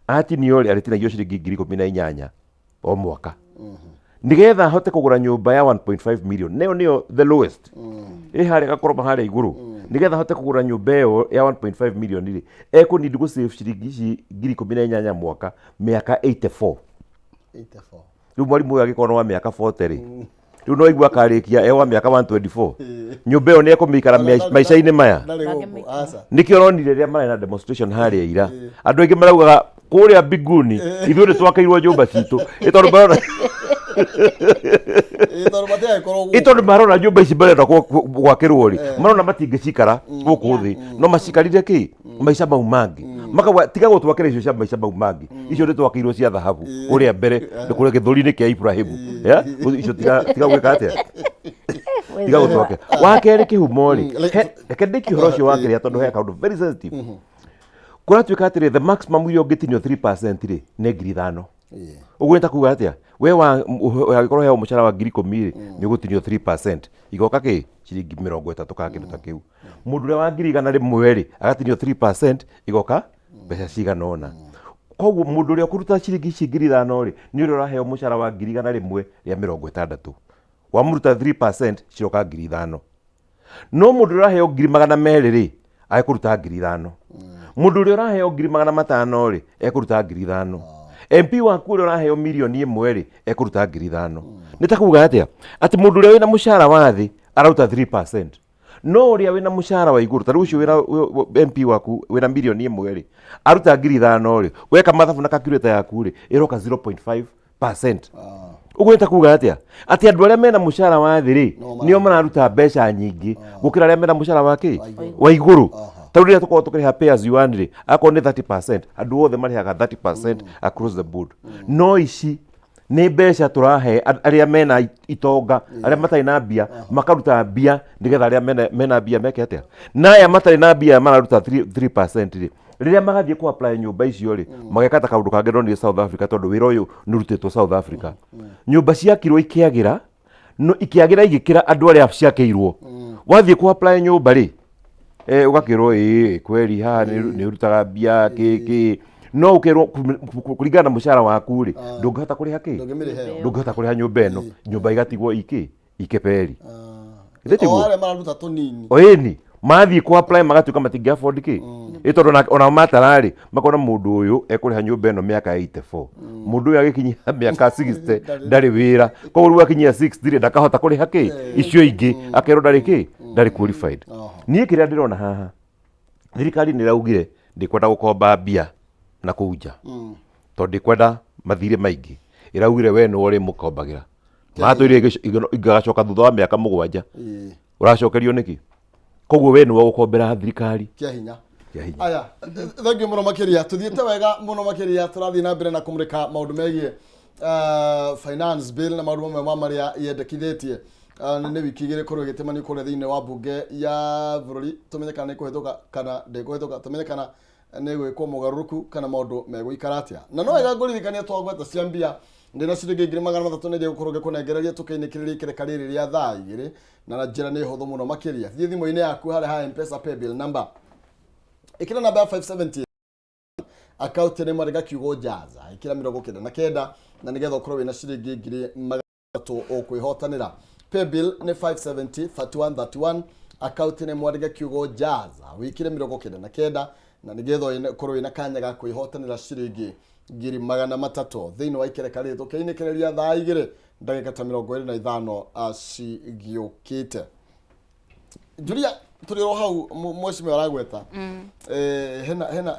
atinio rĩ, arĩtinagio ciringi 18,000 o mwaka, nĩgetha ahote kũgũra nyũmba ya 1.5 million. Nayo nĩyo the lowest ĩ harĩa gakoroba harĩa igũrũ. Nĩgetha ahote kũgũra nyũmba ĩyo ya 1.5 million rĩ, ekũnidi gũ save ciringi ici 18,000 mwaka mĩaka 84. 84. Rĩu mwarimũ ũyũ angĩkorwo nĩ wa mĩaka 40 rĩ, rĩu no igua akarĩkia e wa mĩaka 124, nyũmba ĩyo nĩ ekũmĩikara maica-inĩ maya? Ndarĩ gũkũ, aca. Nĩkĩo ũronire rĩrĩa marĩ na demonstration harĩa ira, andũ aingĩ maraugaga kũrĩa mbinguni ithuĩ nĩ twakĩirwo nyũmba citũ, ĩ tondũ marona Ĩ tondũ matiagĩkorwo ĩ gũkũ. Tondũ marona nyũmba ici marenda gwakĩrwo rĩ, marona matingĩcikara gũkũ thĩ, no macikarire kĩ maica mau mangĩ. Makauga tiga gũtwakĩra icio cia maica mau mangĩ, icio nĩ twakĩirwo cia thahabu kũrĩa mbere, nĩ kũrĩa gĩthũri-inĩ kĩa Ibrahimu. Ya, icio tiga tiga gwĩka atĩa, tiga gũtwakĩra. Wa kerĩ, kĩhumo rĩ, reke ndĩkie ũhoro ũcio wa kĩrĩa, tondũ he kaũndũ very sensitive. Kũratuĩka atĩrĩ, the maximum iria ũngĩtinio 3% rĩ, nĩ 5,000. Ũguo nĩ ta kuga atĩa, we wa angĩkorwo heo mũcara wa 10,000 rĩ, nĩ ũgũtinio 3%, igoka kĩ ciringi 30 kana kĩndũ ta kĩu. Mũndũ ũrĩa wa 100,000 rĩ, agatinio 3%, igoka mbeca cigana ũna. Koguo mũndũ ũrĩa ũkũruta ciringi ici 5,000 rĩ, nĩ ũrĩa ũraheo mũcara wa 160,000. Wamũruta 3%, ciroka 5,000. No mũndũ ũrĩa ũraheo 200,000 rĩ, ekũruta 5,000. Mũndũ ũrĩa ũraheo 500,000 rĩ, ekũruta 5,000. MP waku ũrĩa ũraheo 1 million rĩ, ekũruta 5,000. Nĩ ta kuga atĩa, atĩ mũndũ ũrĩa wĩna mũcara wa thĩ araruta 3%, no ũrĩa wĩna mũcara wa igũrũ, ta rĩu ũcio wĩna MP waku wĩna 1 million rĩ, aruta 5,000 rĩ, weka mathabu na calculator yaku rĩ, ĩroka 0.5%. Ũguo nĩ ta kuga atĩa, atĩ andũ arĩa mena mũcara wa thĩ rĩ, nĩo mararuta mbeca nyingĩ gũkĩra arĩa mena mũcara wa kĩ wa igũrũ. Tarĩu rĩrĩa tũkoragwo tũkĩrĩha pay as you earn rĩ, akorwo nĩ 30%, andũ othe marĩhaga 30% across the board. No ici nĩ mbeca tũrahe arĩa mena itonga, arĩa matarĩ na mbia makaruta mbia nĩgetha arĩa mena mbia meke atĩa? Na aya matarĩ na mbia mararuta 3% rĩ, rĩrĩa magathiĩ kũ apply nyũmba icio rĩ, mageka ta kaũndũ kangĩ ndonire South Africa, tondũ wĩra ũyũ nĩ ũrutĩtwo South Africa. Nyũmba ciakirwo ikĩagĩra, no ikĩagĩra igĩkĩra andũ arĩa ciakĩirwo. Wathiĩ kũ apply nyũmba rĩ, ũgakĩrwo ĩĩ kweri haha nĩ ũrutaga mbia kĩ kĩ, no ũkerwo kũringana na mũcara waku rĩ, ndũngĩhota kũrĩha kĩ. Ndũngĩmĩrĩha ĩyo. Ndũngĩhota kũrĩha nyũmba ĩno, nyũmba igatigwo ikĩ ikeberi. Githĩ O tiguo? arĩa mararuta tũnini. O ĩni mathiĩ kũ apply magatuĩka matingĩ afford kĩ, ĩ tondũ ona matara rĩ, makona mũndũ ũyũ ekũrĩha nyũmba ĩno mĩaka 84, mũndũ ũyũ agĩkinyia mĩaka 60 ndarĩ wĩra, koguo rĩu akinyia 60 rĩ, ndakahota kũrĩha kĩ icio ingĩ, akerwo ndarĩ kĩ, ndarĩ qualified. Niĩ kĩrĩa ndĩrona haha, thirikari nĩ ĩraugire ndĩkwenda gũkomba mbia na kũu nja, tondũ ndĩkwenda mathirĩ maingĩ. Ĩraugire we nĩwe ũrĩmũkombagĩra, matũire ingĩgacoka thutha wa mĩaka 7. Ũracokerio nĩkĩ? Koguo we nĩwe ũgũkombera thirikari. Kĩa hinya. Kĩa hinya. Aya, thengiũ mũno makĩria. Tũthiĩte wega mũno makĩria, tũrathiĩ na mbere na kũmũrĩka maũndũ megiĩ finance bill na maũndũ mamwe ma marĩa yendekithĩtie. Nĩ wiki igĩrĩ korwo ĩgĩtemanio kũrĩa thĩinĩ wa mbunge ya bũrũri, tũmenye kana nĩ kũhĩtũka kana ndĩkũhĩtũka, tũmenye kana nĩ gwĩkwo mogarũrũku kana maũndũ megũikara atĩa. Na no wega ngũririkania twagweta cia mbia, ndĩna ciringi 300,000 nĩ iria ngũkorwo ngĩkũnengereria tũkĩinĩkĩrĩria ikereka rĩrĩ rĩa thaa 2, na njĩra nĩ hũthũ mũno makĩria. Thiĩ thimũ-inĩ yaku harĩa ha M-Pesa paybill number, ĩkĩra namba ya 570, akaunti nĩ marĩ gakiugo jaza, ĩkĩra 99, na nĩgetha ũkorwo wĩna ciringi 300,000 ũkwĩhotanĩra. Paybill nĩ 570 31 31, akaunti nĩ mwandĩke kiugo jaza, wĩkĩre 99, na nĩgetha ũkorwo wĩna kanya ga kwĩhotanĩra ciringi 300,000 thĩinĩ wa ikereka rĩrĩ tũkĩinĩkĩrĩria thaa 2 ndagĩka ta 25 cigĩũkĩte. Julia, tũrĩ o hau mheshimiwa aragweta.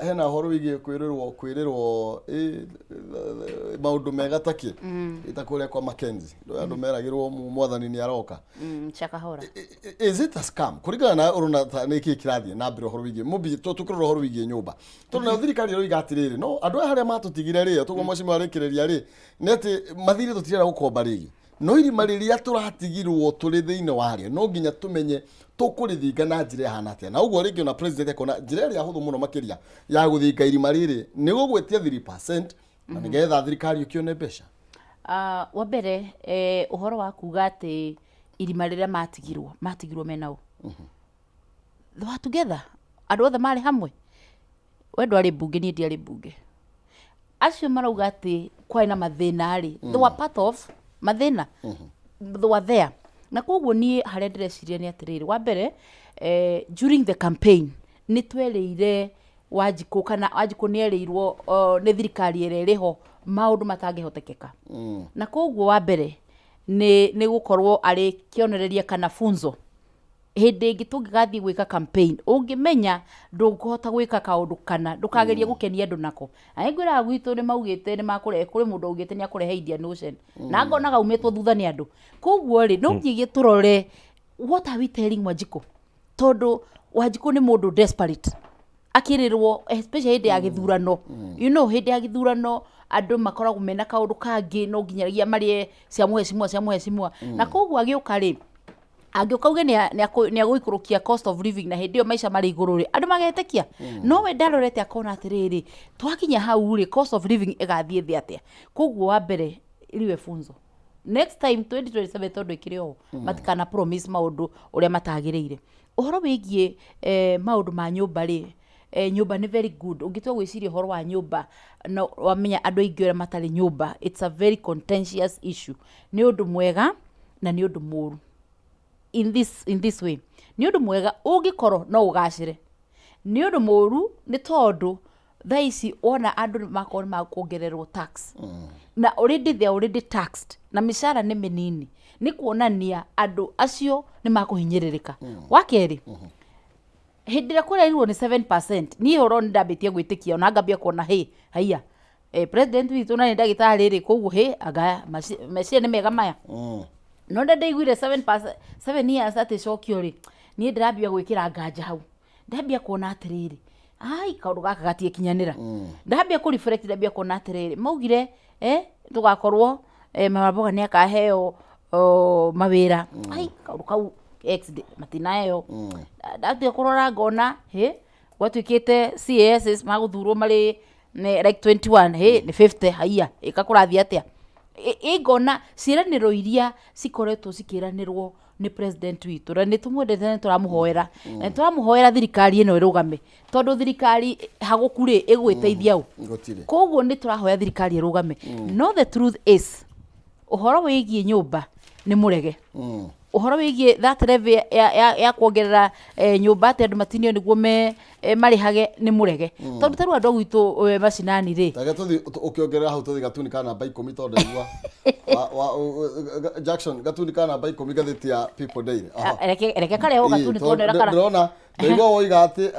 Hena ũhoro wĩgiĩ kwĩrĩrwo maũndũ mega takĩ ita kũrĩa kwa Mackenzie, andũ meragĩrwo mwathani nĩ aroka. Shakahola. Is it a scam kũringana na ũrona ta nĩ kĩĩ kĩrathiĩ na mbere ũhoro wĩgiĩ mũbi tũkĩrora ũhoro wĩgiĩ nyũmba, tondũ nayo thirikari ĩroiga atĩrĩrĩ, no andũ aya harĩa matũtigire rĩ, tũguo mheshimiwa arĩkĩrĩria rĩ, nĩ atĩ mathirĩ tũtirenda gũkomba rĩngĩ, no irima rĩrĩa tũratigirwo tũrĩ thĩinĩ warĩo no nginya tũmenye tũkũrĩthinga na njĩra ĩhana atĩa. Na ũguo rĩngĩ ona president akona njĩra ĩrĩa hũthũ mũno makĩria ya gũthinga irima rĩrĩ nĩ gũgwĩtia 3% na nĩgetha thirikari ĩkĩone mbeca. Wa mbere, ũhoro wa kuga atĩ irima rĩrĩa matigirwo mena ũ, they were together, andũ othe marĩ hamwe. We ndwarĩ mbunge, niĩ ndiarĩ mbunge. Acio marauga atĩ kwarĩ na mathĩna rĩ, they were part of mathĩna, they were there. Na koguo niĩ harĩa ndĩreciria nĩ atĩrĩrĩ, wa mbere, during the campaign nĩ twerĩire Wanjikũ, kana Wanjikũ nĩ erĩirwo nĩ thirikari ĩrĩa ĩrĩ ho maũndũ matangĩhotekeka. Na koguo wa mbere nĩ gũkorwo arĩ kĩonereria kana funzo. Hĩndĩ ĩngĩ tũngĩgathiĩ gwĩka campaign, ũngĩmenya ndũkũhota gwĩka kaũndũ kana ndũkagerie gũkenia andũ nako. Na nĩ ngwĩraga gwitũ nĩ maugĩte nĩ makũrehe, kũrĩ mũndũ augĩte nĩ akũrehe Indian Ocean. Na ngonaga aumĩtwo thutha nĩ andũ. Koguo rĩ, no nginyagia tũrore what are we telling Wanjikũ? Tondũ Wanjikũ nĩ mũndũ desperate. Akĩrĩrwo especially hĩndĩ ya gĩthurano. Hĩndĩ ya gĩthurano andũ makoragwo mena kaũndũ kangĩ, no nginyagia marĩe cia mheshimiwa, cia mheshimiwa. Na koguo agĩũka rĩ, angĩũka auge nĩ agũikũrũkia cost of living na hĩndĩ ĩyo maica marĩ igũrũ rĩ, andũ magetĩkia. No we ndarorete akona atĩrĩrĩ, twakinya hau rĩ, cost of living ĩgathiĩ thĩ atĩa? Koguo wa mbere iriwe funzo. Next time 2027 tondũ ĩkĩrĩ oho, matikana promise maũndũ ũrĩa matagĩrĩire. Ũhoro wĩgiĩ maũndũ ma nyũmba rĩ, nyũmba nĩ very good. Ũngĩtua gwĩciria ũhoro wa nyũmba, no wamenya andũ aingĩ ũrĩa matarĩ nyũmba, it's a very contentious issue. Nĩ ũndũ mwega na nĩ ũndũ mũru. In this way, nĩ ũndũ mwega ũngĩkorwo no ũgacĩre. Nĩ ũndũ mũru nĩ tondũ thaa ici wona andũ nĩ makorwo nĩ makuongererwo tax. Na already they are already taxed na mĩcara nĩ mĩnini, nĩ kuonania andũ acio nĩ makũhinyĩrĩrĩka. Wa kerĩ, hĩndĩ ĩrĩa kũrerirwo nĩ 7%, niĩ ũhoro nĩ ndambĩtie gwĩtĩkia, ona ngambia kuona hĩ haiya, president witũ na nĩ ndagĩtarĩ rĩ, koguo hĩ anga meciria nĩ mega maya. No nĩ ndaiguire 7%, 7 years atĩ cokio rĩ, niĩ ndĩrambia gwĩkĩra nganja hau. Ndambia kuona atĩrĩrĩ, ai kaũndũ gaka gatiĩkinyanĩra. Ndambia kũ reflect, ndambia kuona atĩrĩrĩ, maugire tũgakorwo mama mboga nĩ akaheo mawĩra. Ai kaũndũ kau ex matinaheo. Ndatua kũrora ngona hĩ gwatuĩkĩte CAS magũthurwo marĩ like 21, hĩ nĩ 50, haiya ĩka kũrathiĩ atĩa? Ngona ciĩranĩro iria cikoretwo cikĩranĩrwo nĩ president witũ, na nĩ tũmwendete, nĩ tũramũhoera, na nĩ tũramũhoera thirikari ĩno ĩrũgame, tondũ thirikari hagũku rĩ ĩgwĩteithia ũ? Gũtirĩ. Koguo nĩ tũrahoya thirikari ĩrũgame. No the truth is, ũhoro wĩgiĩ nyũmba nĩ mũrege. Ũhoro wĩgiĩ that levy ya kuongerera nyũmba atĩ andũ matinio nĩguo marĩhage nĩ mũrege. Tondũ ta rĩu andũ a gwitũ macinani rĩ, Tage tũthi ũkĩongerera hau, tũthi gatuni ka namba 10, tondũ ndaigua Jackson, gatuni ka namba 10, ngathĩti ya People Daily. Aha. Reke karehwo gatuni tuone ũrĩa kara Ndĩrona ndaigua woiga atĩ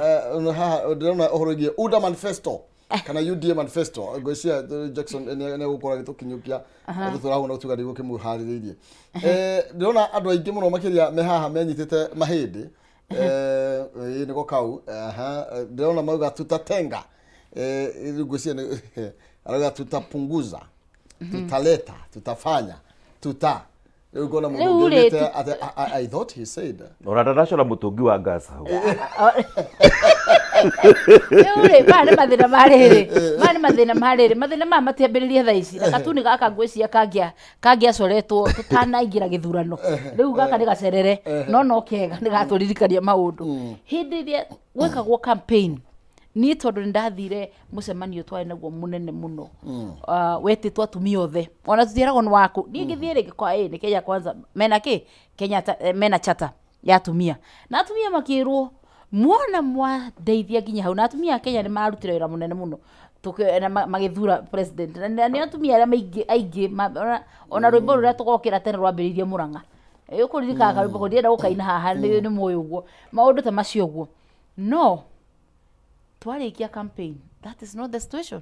haha ndĩrona ũhoro wĩgiĩ UDA manifesto kana UDA manifesto. Ngwĩciria Jackson nĩ egũkorwo agĩtũkinyũkia tũtũrahũna gũtuga nĩguo kĩmũharĩrĩirie. Ndĩrona andũ aingĩ mũno makĩria me haha menyitĩte mahĩndĩ. Ĩĩ nĩko kau. Aha, ndĩrona mauga tutatenga. Rĩu ngwĩciria nĩ arauga tutapunguza, tutaleta, tutafanya, tuta. Rĩu ngona mũndũ Rĩu rĩ, ũngĩ atĩ I thought he said. Ona ndanacora mũtũngi wa gas hau. Rĩu rĩ, maya nĩ mathĩna ma rĩrĩ, maya nĩ mathĩna ma rĩrĩ, mathĩna maya matiambĩrĩria thaa ici. Na katuni gaka ngwĩciria kangĩacoretwo tũtanaingĩra gĩthurano. Rĩu gaka nĩ gacerere, no no kega nĩ gatũririkania maũndũ. Hĩndĩ ĩrĩa gwekagwo campaign, niĩ tondũ nĩ ndathire mũcemanio twarĩ naguo mũnene mũno, wetĩtwo atumia othe, ona tũtiĩragwo nĩ wakũ. Niĩ ngĩthiĩ rĩ, ngĩkora ĩ nĩ Kenya Kwanza mena kĩ, Kenya mena charter ya atumia. Na atumia makĩrwo muona mwandeithia nginya hau, na atumia a Kenya nĩ marutire wĩra mũnene mũno na magĩthura president. Na nĩ atumia arĩa maingĩ aingĩ ona rwĩmbo rũrĩa tũgokĩra tene rwambĩrĩirie Mũrang'a. Ũkũririkana karwĩmbo kau, ndirenda gũkaina haha nĩ mũĩ ũguo. Maũndũ ta macio ũguo. No twarĩkia campaign, that is not the situation.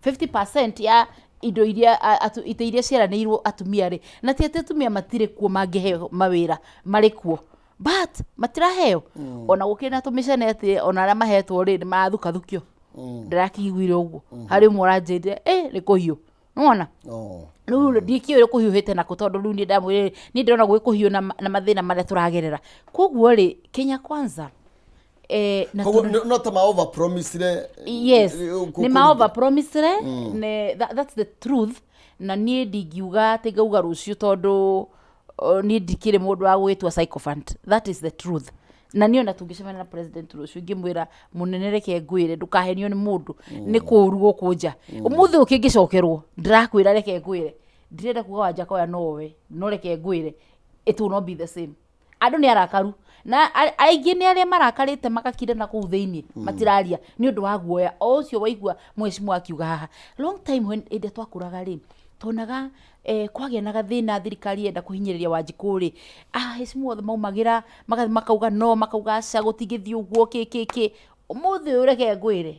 50% ya indo iria itĩ iria ciaranĩirwo atumia rĩ, na ti atĩ atumia matirĩ kuo mangĩheo mawĩra, marĩ kuo, but matiraheo. Ona gũkĩrĩ na tũmĩcene atĩ ona arĩa mahetwo rĩ, nĩ marathukathukio. Ndĩrakĩiguire ũguo. Harĩ ũmwe ũranjĩrire, nĩ kũhiũ. Nĩwona? Rĩu rĩ, ndikĩũĩ kũhiũhĩte nakũ tondũ rĩu niĩ ndamwĩrire, niĩ ndĩrona gwĩ kũhiũ na mathĩna marĩa tũragerera. Koguo rĩ, Kenya Kwanza, na Koguo tondũ no ta ma over promisire. Yes, nĩ ma over promisire, that's the truth. Na niĩ ndingiuga atĩ ngauga rũciũ tondũ niĩ ndikĩrĩ mũndũ wa gwĩtua sycophant. That is the truth. Na niĩ ona tũngĩcemania na president rũciũ ingĩmwĩra, mũnene reke ngwĩre, ndũkahenio nĩ mũndũ, nĩ kũũru gũkũ nja. Ũmũthĩ ũyũ kĩngĩcokerwo, ndĩrakwĩra reke ngwĩre, ndirenda kuga Wanjakoya nowe, no reke ngwĩre, it will not be the same. Andũ nĩ arakaru, na aingĩ nĩ arĩa marakarĩte magakira na kũu thĩinĩ, matiraria nĩ ũndũ wa guoya o ũcio waigua mheshimiwa akiuga haha. Long time when hĩndĩ ĩrĩa twakũraga rĩ, tuonaga kwagĩa na gathĩna, thirikari yenda kũhinyĩrĩria Wanjikũ rĩ, aheshimiwa othe maumagĩra magathiĩ makauga no, makauga aca, gũtingĩthiĩ ũguo, kĩ kĩ kĩ. Ũmũthĩ ũyũ reke ngwĩre,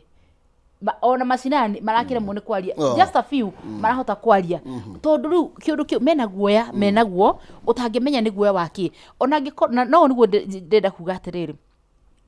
ona macinani marakĩremwo nĩ kwaria. Just a few marahota kwaria, tondũ rĩu kĩũndũ kĩu mena guoya, menaguo ũtangĩmenya nĩ guoya wa kĩ. Ona angĩkorwo na no nĩguo ndĩrenda kuga atĩrĩrĩ,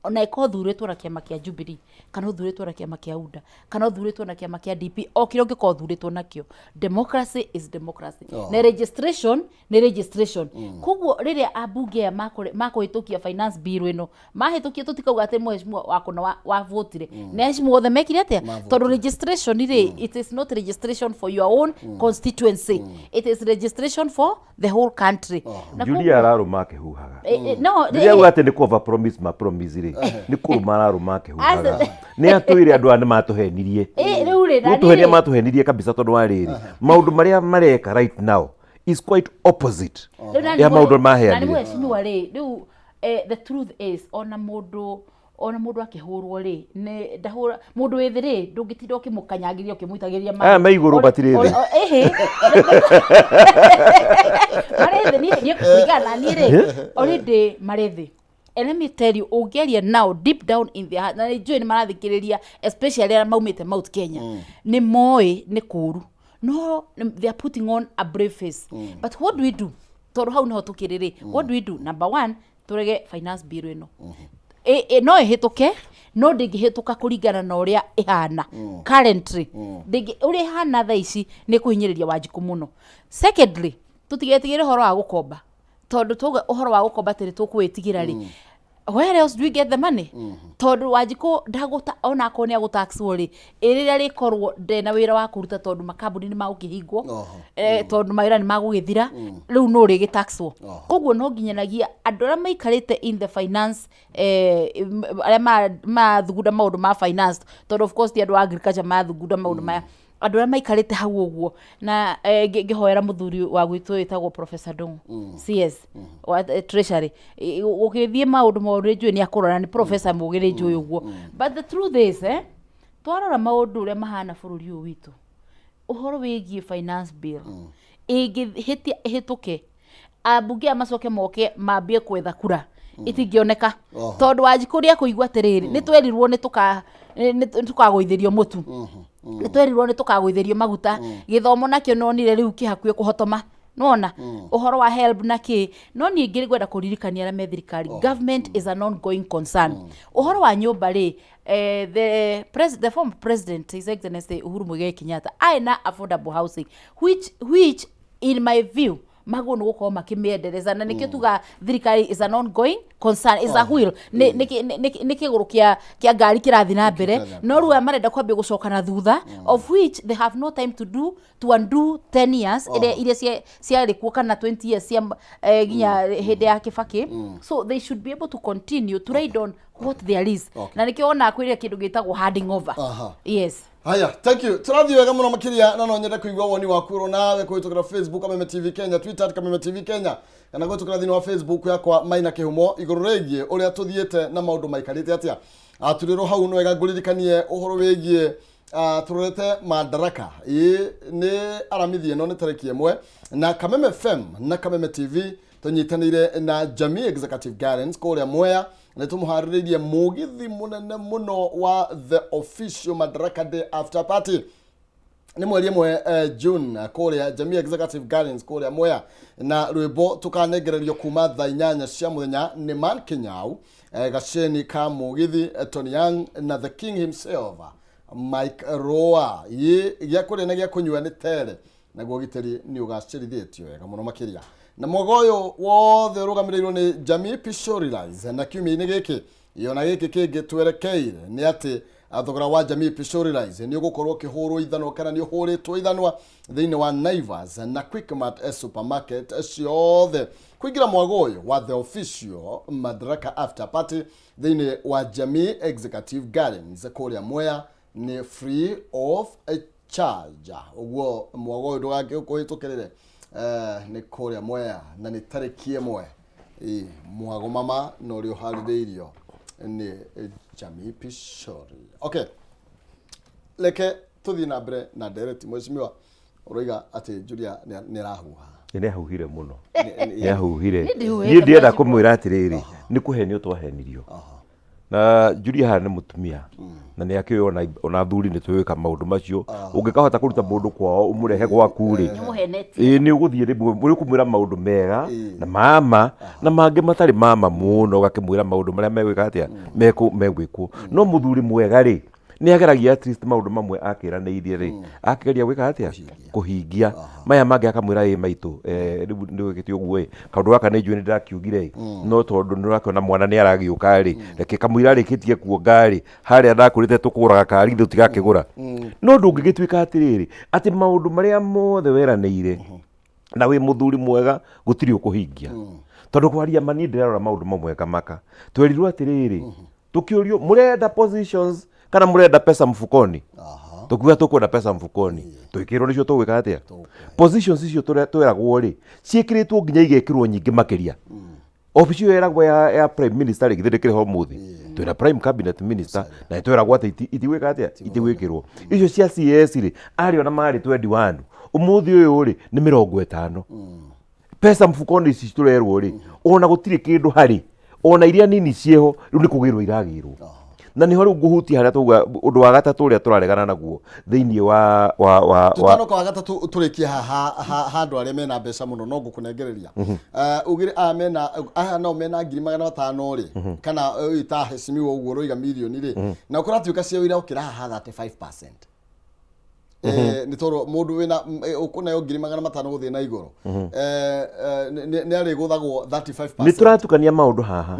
ona ĩkorwo ũthurĩtwo na kĩama kĩa Jubilee, kana ũthurĩtwo na kĩama kĩa UDA, kana ũthurĩtwo na kĩama kĩa DP, o kĩrĩa ũngĩkorwo ũthurĩtwo nakĩo, democracy is democracy. Na registration nĩ registration. Koguo rĩrĩa ambunge aya makũhĩtũkia finance bill ĩno, mahĩtũkia, tũtikauga atĩ mheshimiwa wakũna wavotire, nĩ aheshimiwa othe mekire atĩa, tondũ registration rĩ, it is not registration for your own constituency, it is registration for the whole country. Na Julia ararũma akĩhuhaga. No Rĩrĩa auga atĩ nĩ kũ over promise ma promise rĩ, nĩ kũrũma ararũma akĩhuhaga. Nĩ atwĩre andũ aya nĩ matũhenirie. Rĩu rĩ, na niĩ Gũtũhenia matũhenirie kabisa, tondũ wa rĩrĩ, maũndũ marĩa mareka right now is quite opposite Rĩu na ya maũndũ na nĩ maheanire. mheshimiwa rĩ, rĩu the truth is ona mũndũ akĩhũrwo rĩ, nĩ ndahũra mũndũ wĩ thĩ rĩ, ndũngĩtinda ũkĩmũkanyagĩria ũkĩmũitagĩrĩria maĩ. Aya me igũrũ matirĩ thĩ. Ĩhĩ, marĩ thĩ. Niĩ kũringana na niĩ rĩ, already marĩ thĩ. And let me tell you, ũngĩaria now deep down in their heart, na nĩ njũĩ nĩ marathikĩrĩria, especially arĩa maumĩte Mount Kenya, nĩ moĩ nĩ kũũru, no they are putting on a brave face. But what do we do? Tondũ hau nĩho tũkĩrĩ rĩ, what do we do? Number one, tũrege finance bill ĩno. No ĩhĩtũke, no ndĩngĩhĩtũka kũringana na ũrĩa ĩhana currently. Ũrĩa ĩhana thaa ici nĩ kũhinyĩrĩria Wanjikũ mũno. Secondly, tũtigetigĩre ũhoro wa gũkomba, tondũ twauga ũhoro wa gũkomba atĩ nĩ tũkũwĩtigĩra rĩ, where else do we get the money? Tondũ Wanjikũ ndagũta, ona akorwo nĩ agũtaxwo rĩ, ĩ rĩrĩa rĩkorwo ndena wĩra wa kũruta, tondũ makambuni nĩ magũkĩhingwo, tondũ mawĩra nĩ magũgĩthira, rĩu no rĩgĩtaxwo. Koguo no nginyanagia andũ arĩa maikarĩte in the finance, arĩa marathugunda maũndũ ma finance, tondũ of course ti andũ a agriculture marathugunda maũndũ maya, andũ arĩa maikarĩte hau ũguo. Na ngĩhoera mũthuri wa gwitũ wĩtagwo Professor Ndung'u, CS wa Treasury, gũgĩthiĩ maũndũ moru nĩ njũĩ nĩ akũrora, nĩ professor mũgĩ, nĩ njũĩ ũguo. But the truth is, twarora maũndũ ũrĩa mahana bũrũri ũyũ witũ, ũhoro wĩgiĩ finance bill ĩngĩhĩtia ĩhĩtũke, ambunge aya macoke moke mambie kwetha kura, itingĩoneka, tondũ Wanjikũ nĩ akũigua atĩrĩrĩ, nĩ twerirwo nĩ tũkagũithĩrio mũtu, nĩ twerirwo nĩ tũkagũithĩrio maguta, gĩthomo nakĩo nonire rĩu kĩ hakuhĩ kũhotoma. Nona ũhoro wa HELB na kĩ, no niĩ ngĩrĩ ngwenda kũririkania arĩa me thirikari, government is an ongoing concern. Ũhoro wa nyũmba rĩ, the former president, His Excellency Uhuru Muigai Kenyatta, arĩ na affordable housing, which in my view magwo nĩ gũkorwo makĩmĩendereza, na nĩkĩo tuga thirikari is an ongoing concern, is a wheel, nĩ kĩgũrũ kĩa ngari kĩrathiĩ na mbere. Kĩrathiĩ. No rĩu aya marenda kwambia gũcoka na thutha, of which they have no time to do to undo 10 years iria ciarĩ kuo, kana 20 years cia nginya hĩndĩ ya Kĩbakĩ. So they should be able to continue to ride on what there is. Na nĩkĩo wona kwĩrĩa kĩndũ gĩtagwo handing over. Yes. Haya, thank you. Tũrathiĩ wega mũno makĩria, na no nyende kũigua woni waku ro nawe kũhĩtũkĩra Facebook Kameme TV Kenya, Twitter @KamemeTV Kenya, kana kũhĩtũkĩra thĩinĩ wa Facebook yakwa Maina Kĩhumo, igũrũ rĩgiĩ ũrĩa tũthiĩte na maũndũ maikarĩte atĩa. Tũrĩrwo hau no wega ngũririkanie ũhoro wĩgiĩ tũrorete Madaraka, ĩĩ nĩ Aramithi ĩno, nĩ tarĩki 1, na Kameme FM na Kameme TV tũnyitanĩire na Jamii Executive Gardens kũrĩa Mwea nĩ tũmũharĩrĩirie mũgithi mũnene mũno wa the official Madaraka Day after party. Nĩ mweri 1 June kũrĩa Jamii Executive Gardens kũrĩa Mwea, na rwĩmbo tũkanengererio kuma thaa 8 cia mũthenya nĩ Man Kinyau, Gaceni ka mũgithi, Tony Young na the king himself Mike Roa. Ĩ gĩa kũrĩa na gĩa kũnyua nĩ tere, naguo ũgitĩri nĩ ũgacĩrithĩtio wega mũno makĩria, na mwago ũyũ wothe ũrũgamĩrĩirwo nĩ Jamii Pishori Rice. Na kiumia-inĩ gĩkĩ ona gĩkĩ kĩngĩ twerekeire nĩ atĩ thogora wa Jamii Pishori Rice nĩ ũgũkorwo ũkĩhũrwo ithanwa, kana nĩ ũhũrĩtwo ithanwa thĩinĩ wa Naivas na Quickmart supermarket ciothe. Kũingĩra mwago ũyũ wa the official Madaraka after party thĩinĩ wa Jamii Executive Gardens kũrĩa Mwea nĩ free of charge. Ũguo mwago ũyũ ndũgakĩũkũhĩtũkĩrĩre. Nĩ kũrĩa Mwea na nĩ tarĩki 1. Ĩ, mwago mama na ũrĩa ũharĩrĩirio nĩ Jamii Pishori. Okay, reke tũthiĩ na mbere na ndereti. Mheshimiwa, ũroiga atĩ Julia nĩ arahuha. Nĩ ahuhire mũno. Nĩ Nĩ ahuhire. Niĩ ndihuhĩte. Niĩ ndĩrenda Mheshimiwa. kũmwĩra atĩrĩrĩ, nĩ kũhenio twahenirio na Julia haha nĩ mũtumia na nĩ akĩũĩ ona athuri nĩ twĩka maũndũ macio. Ũngĩkahota kũruta mũndũ kwao ũmũrehe gwaku rĩ, Nĩmũhenetie. Ĩĩ, nĩ ũgũthiĩ rĩmwe ũrĩ kũmwĩra maũndũ mega na mama na mangĩ matarĩ mama mũno, ũgakĩmwĩra maũndũ marĩa megwĩka atĩa, megwĩkwo. No mũthuri mwega rĩ, nĩ ageragia at least maũndũ mamwe akĩranĩirie rĩ, akĩgeria gwĩka atĩa, kũhingia maya mangĩ, akamwĩra, "Ĩ maitũ, rĩu nĩ wĩkĩte ũguo, ĩ kaũndũ gaka nĩ njũĩ nĩ ndĩrakiugire, ĩ no tondũ nĩ ũrakĩona mwana nĩ aragĩũka rĩ, reke kamũira arĩkĩtie kuonga rĩ, harĩa ndakwĩrĩte tũkũgũraga kari tũtigakĩgũra." No ndũngĩgĩtuĩka atĩrĩrĩ, atĩ maũndũ marĩa mothe weranĩire na wĩ mũthuri mwega gũtirĩ ũkũhingia. Tondũ kwaria ma, niĩ ndĩrarora maũndũ mamwe ngamaka. Twerirwo atĩrĩrĩ, tũkĩũrio, "Mũrenda positions kana mũrenda pesa mfukoni?" Tũkiuga tũkwenda pesa mfukoni. Twĩkĩrwo nĩcio tũgwĩka atĩa. Positions icio tweragwo rĩ, ciĩkĩrĩtwo nginya igekĩrwo nyingĩ makĩria. Obici ĩyo ĩragwo ya prime minister rĩ, githĩ ndĩkĩrĩ ho ũmũthĩ? Twĩna prime cabinet minister, na twĩragwo atĩ itigwĩka atĩa, itigwĩkĩrwo. Icio cia CS rĩ, arĩ ona marĩ 21, ũmũthĩ ũyũ rĩ nĩ 50. Pesa mfukoni ici tũrerwo rĩ, ona gũtirĩ kĩndũ harĩ, ona iria nini ciĩho rĩu nĩ kũgĩrwo iragĩrwo. Na nĩho rĩu ngũhutia harĩa tauga ũndũ wa gatatũ ũrĩa tũraregana naguo thĩinĩ wa Tũtanoka wa gatatũ, tũrĩkie haha handũ arĩa mena mbeca mũno, no ngũkũnengereria. Ugire aya mena, aya nao mena 500,000 rĩ, kana ta heshimiwa ũguo ũroiga mirioni rĩ, na kũratuĩka cia wĩra ũkĩra haha 35%. Nĩ tondũ mũndũ wĩna ũkũneo 500,000 gũthiĩ na igũrũ, nĩ arĩgũthagwo 35%. Nĩ tũratukania maũndũ haha,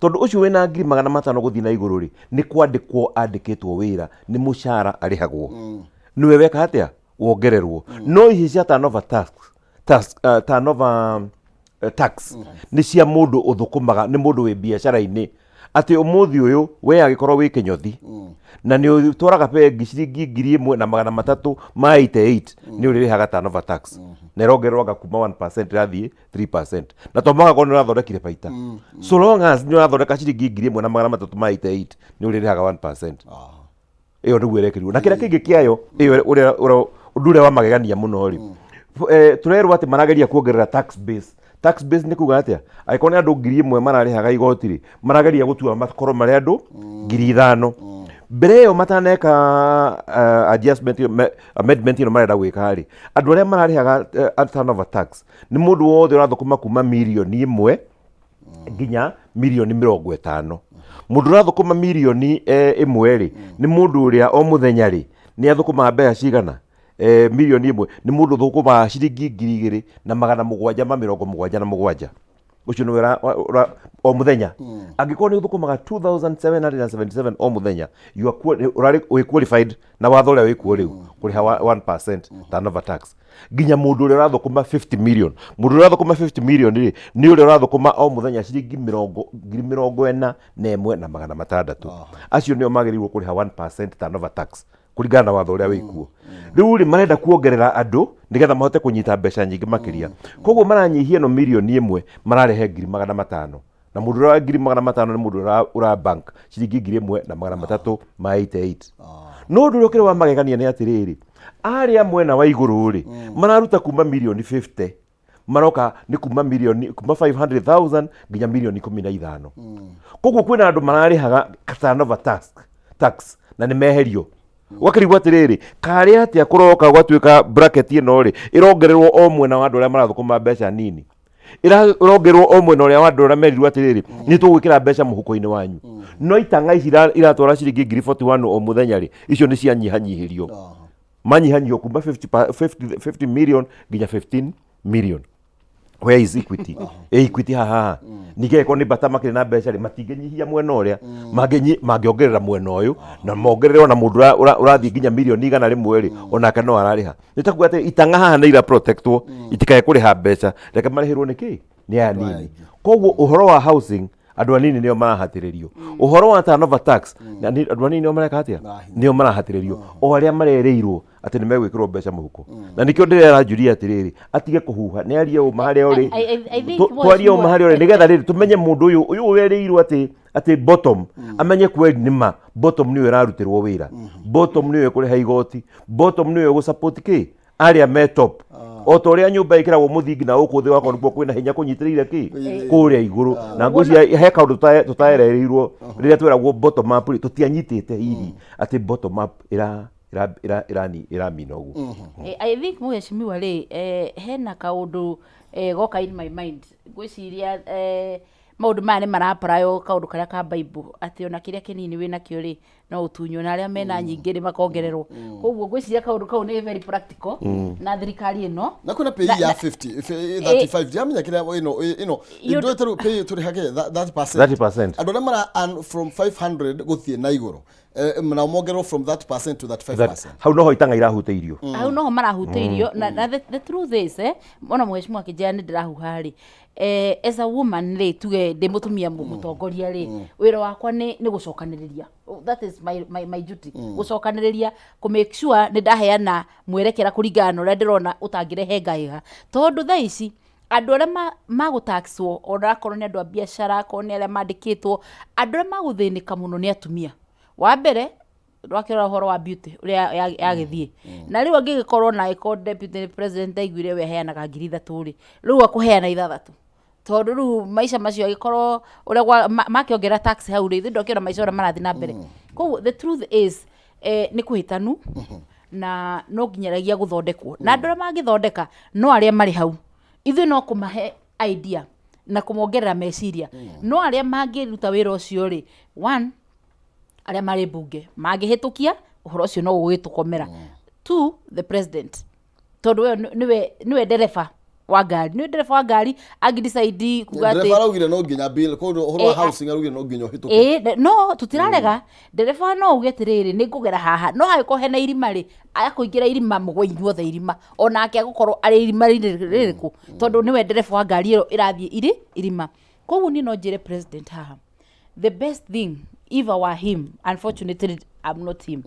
tondũ ũcio wĩna 500,000 gũthiĩ na igũrũ rĩ, nĩ kwandĩkwo andĩkĩtwo wĩra, nĩ mũcara arĩhagwo, nĩwe weka atĩa, wongererwo. No ici cia turnover tax nĩ cia mũndũ ũthũkũmaga, nĩ mũndũ wĩ biacara-inĩ, atĩ ũmũthĩ ũyũ we agĩkorwo wĩ kĩnyothi na nĩ ũtwaraga bengi ciringi 1,388 nĩ ũrĩrĩhaga turnover tax, na ĩrongererwo anga kuma 1% ĩrathiĩ 3%, na to mwaka korwo nĩ ũrathondekire baita. So long as nĩ ũrathondeka ciringi 1,388 nĩ ũrĩrĩhaga 1%. Ĩyo nĩguo ĩrekĩrirwo na kĩrĩa kĩngĩ kĩayo ĩyo. Ũndũ ũrĩa wa magegania mũno rĩ, tũrerwo atĩ marageria kuongerera tax base. Tax base nĩ kuga atĩa? Angĩkorwo nĩ andũ 1,000 mararĩhaga igoti rĩ, marageria gũtua makorwo marĩ andũ 5,000. Mbere ĩyo mataneka adjustment ĩyo, amendment ĩno marenda gwĩka rĩ, andũ arĩa mararĩhaga turnover tax nĩ mũndũ wothe ũrathũkũma kuma mirioni 1 nginya mirioni 50. Mũndũ ũrathũkũma mirioni 1 rĩ, nĩ mũndũ ũrĩa o mũthenya rĩ nĩ athũkũmaga mbeca cigana? Mirioni 1 nĩ mũndũ ũthũkũmaga ciringi 2777. Ũcio nĩwe o mũthenya. Angĩkorwo nĩ ũthũkũmaga 2777 o mũthenya, you are ũrarĩ wĩ qualified na watho ũrĩa wĩkuo rĩu kũrĩha 1% turnover tax. Nginya mũndũ ũrĩa ũrathũkũma 50 million. Mũndũ ũrĩa ũrathũkũma 50 million rĩ, nĩ ũrĩa ũrathũkũma o mũthenya ciringi 416,000. Acio nĩo magĩrĩirwo kũrĩha 1% turnover tax kũringana na watho ũrĩa wĩkuo rĩu rĩ. Marenda kuongerera andũ nĩgetha mahote kũnyita mbeca nyingĩ makĩria. Koguo maranyihia ĩno mirioni 1, mararehe 500,000. Na mũndũ ũrĩa wa 500,000 nĩ mũndũ ũrĩa ũra bank ciringi 1388. No ũndũ ũrĩa ũkĩrĩ wa magegania nĩ atĩrĩrĩ, arĩa mwena wa igũrũ rĩ, mararuta kuma mirioni 50, maroka nĩ kuma mirioni, kuma 500,000 nginya mirioni 15. Koguo kwĩna andũ mararĩhaga turnover tax na nĩ meherio. Ũgakĩrigwo atĩrĩrĩ, karĩ atĩa kũroka gwatuĩka bracket ĩno rĩ ĩrongererwo o mwena wa andũ arĩa marathũkũma mbeca nini, ĩrongererwo o mwena ũrĩa wa andũ arĩa merirwo atĩrĩrĩ, nĩ tũgwĩkĩra mbeca mũhuko-inĩ wanyu. No itang'a ici iratwara ciringi 41,000 o mũthenya rĩ, icio nĩ cianyihanyihĩrio, manyihanyihio kuma 50 million nginya 15 million. Where is equity? Equity haha haha. Ningĩ angĩkorwo nĩ bata makĩrĩ na mbeca rĩ, matingĩnyihia mwena ũrĩa mangĩongerera mwena ũyũ na mongerere. Ona mũndũ ũrathiĩ nginya mirioni 100 rĩ, onake no ararĩha. Nĩ ta kuga atĩ itang'a haha nĩ ira protectwo itikae kũrĩha mbeca, reke marĩhĩrwo nĩ kĩ nĩ aya nini. Koguo ũhoro wa housing, andũ anini nĩo marahatĩrĩrio. Ũhoro wa turnover tax, andũ anini nĩo mareka atĩa? Nĩo marahatĩrĩrio, o arĩa marerĩirwo atĩ nĩ megwĩkĩrwo mbeca mũhuko. Na nĩkĩo ndĩrera Julia atĩrĩrĩ, atige kũhuha, nĩ arie ũma harĩa ũrĩ. I think Twarie ũma harĩa ũrĩ, nĩgetha rĩrĩ tũmenye mũndũ ũyũ werĩirwo atĩ bottom, amenye kweli nĩ ma bottom nĩyo ĩrarutĩrwo wĩra, bottom nĩyo ĩkũrĩha igoti, bottom nĩyo ĩgũsupport kĩ arĩa me top. O ta ũrĩa nyũmba ĩkĩragwo mũthingi na gũkũ thĩ wakorwo nĩkuo kwĩna hinya kũnyitĩrĩire kĩ kũrĩa igũrũ. Na ngwĩciria he kaũndũ tũtaerereirwo rĩrĩa tweragwo bottom up rĩ, tũtianyitĩte hihi atĩ bottom up ĩra ĩra ĩra ĩrani ĩramina ũguo. I think, mũheshimiwa rĩ, hena kaũndũ goka in my mind. Ngwĩciria maũndũ maya nĩ maraparayo kaũndũ karĩa ka Bible, atĩ ona kĩrĩa kĩnini wĩ nakĩo rĩ, no ũtunywo, na arĩa mena nyingĩ rĩ, makongererwo. Koguo ngwĩciria kaũndũ kau nĩ very practical na thirikari ĩno Na kwĩna pay Na- ya na- 50, 35, ndiramenya kĩrĩa ĩno ithuĩ tarĩu pay tũrĩhage 30%. 30%. Andũ arĩa mara earn from 500 gũthiĩ na igũrũ, nao mongererwo from that percent to 35%. Hau noho itang'a irahutĩirio. Hau noho marahutĩirio. Na the truth is, ona mũheshimiwa akĩnjĩra nĩ ndĩrahuha rĩ, as a woman rĩ, tuge ndĩ mũtumia mũtongoria rĩ, wĩra wakwa nĩ gũcokanĩrĩria. Oh, that is my duty, gũcokanĩrĩria, kũ make sure nĩ ndaheana mwerekera kũringana na ũrĩa ndĩrona ũtangĩrehe ngaĩga, tondũ thaa ici andũ arĩa magũtaxwo, ona akorwo nĩ andũ a biacara, akorwo nĩ arĩa mandĩkĩtwo, andũ arĩa magũthĩnĩka mũno nĩ atumia. Wa mbere, wakĩrora ũhoro wa beauty ũrĩa yagĩthiĩ na rĩu, angĩgĩkorwo na ĩkorwo deputy president aiguire we aheanaga 3000 rĩ, rĩu akũheana 6 tondũ rĩu maica macio agĩkorwo ũrĩa makĩongerera tax hau rĩ, ithuĩ ndokĩona maica ũrĩa marathiĩ na mbere. Koguo the truth is, nĩ kũhĩtanu na no nginyeragia gũthondekwo, na andũ arĩa mangĩthondeka no arĩa marĩ hau. Ithuĩ no kũmahe idea na kũmongerera meciria, no arĩa mangĩruta wĩra ũcio rĩ, one, arĩa marĩ mbunge mangĩhĩtũkia ũhoro ũcio no ũgĩtũkomera. Two, the president, tondũ we nĩwe ndereba wa ngari, nĩwe ndereba wa ngari, angĩ decide kuga atĩ Ndereba araugire no nginya bill, koguo ũhoro wa housing araugire no nginya ũhĩtũke. Ĩĩ, no tũtirarega ndereba no uge atĩrĩrĩ, nĩ ngũgera haha, no hagĩkorwo hena irima rĩ, akũingĩra irima, mũgwe inyuothe irima, onake agũkorwo arĩ irima rĩrĩkũ, tondũ nĩwe ndereba wa ngari ĩyo ĩrathiĩ irĩ irima. Koguo niĩ no njĩre president haha, the best thing, if I were him, unfortunately I'm not him,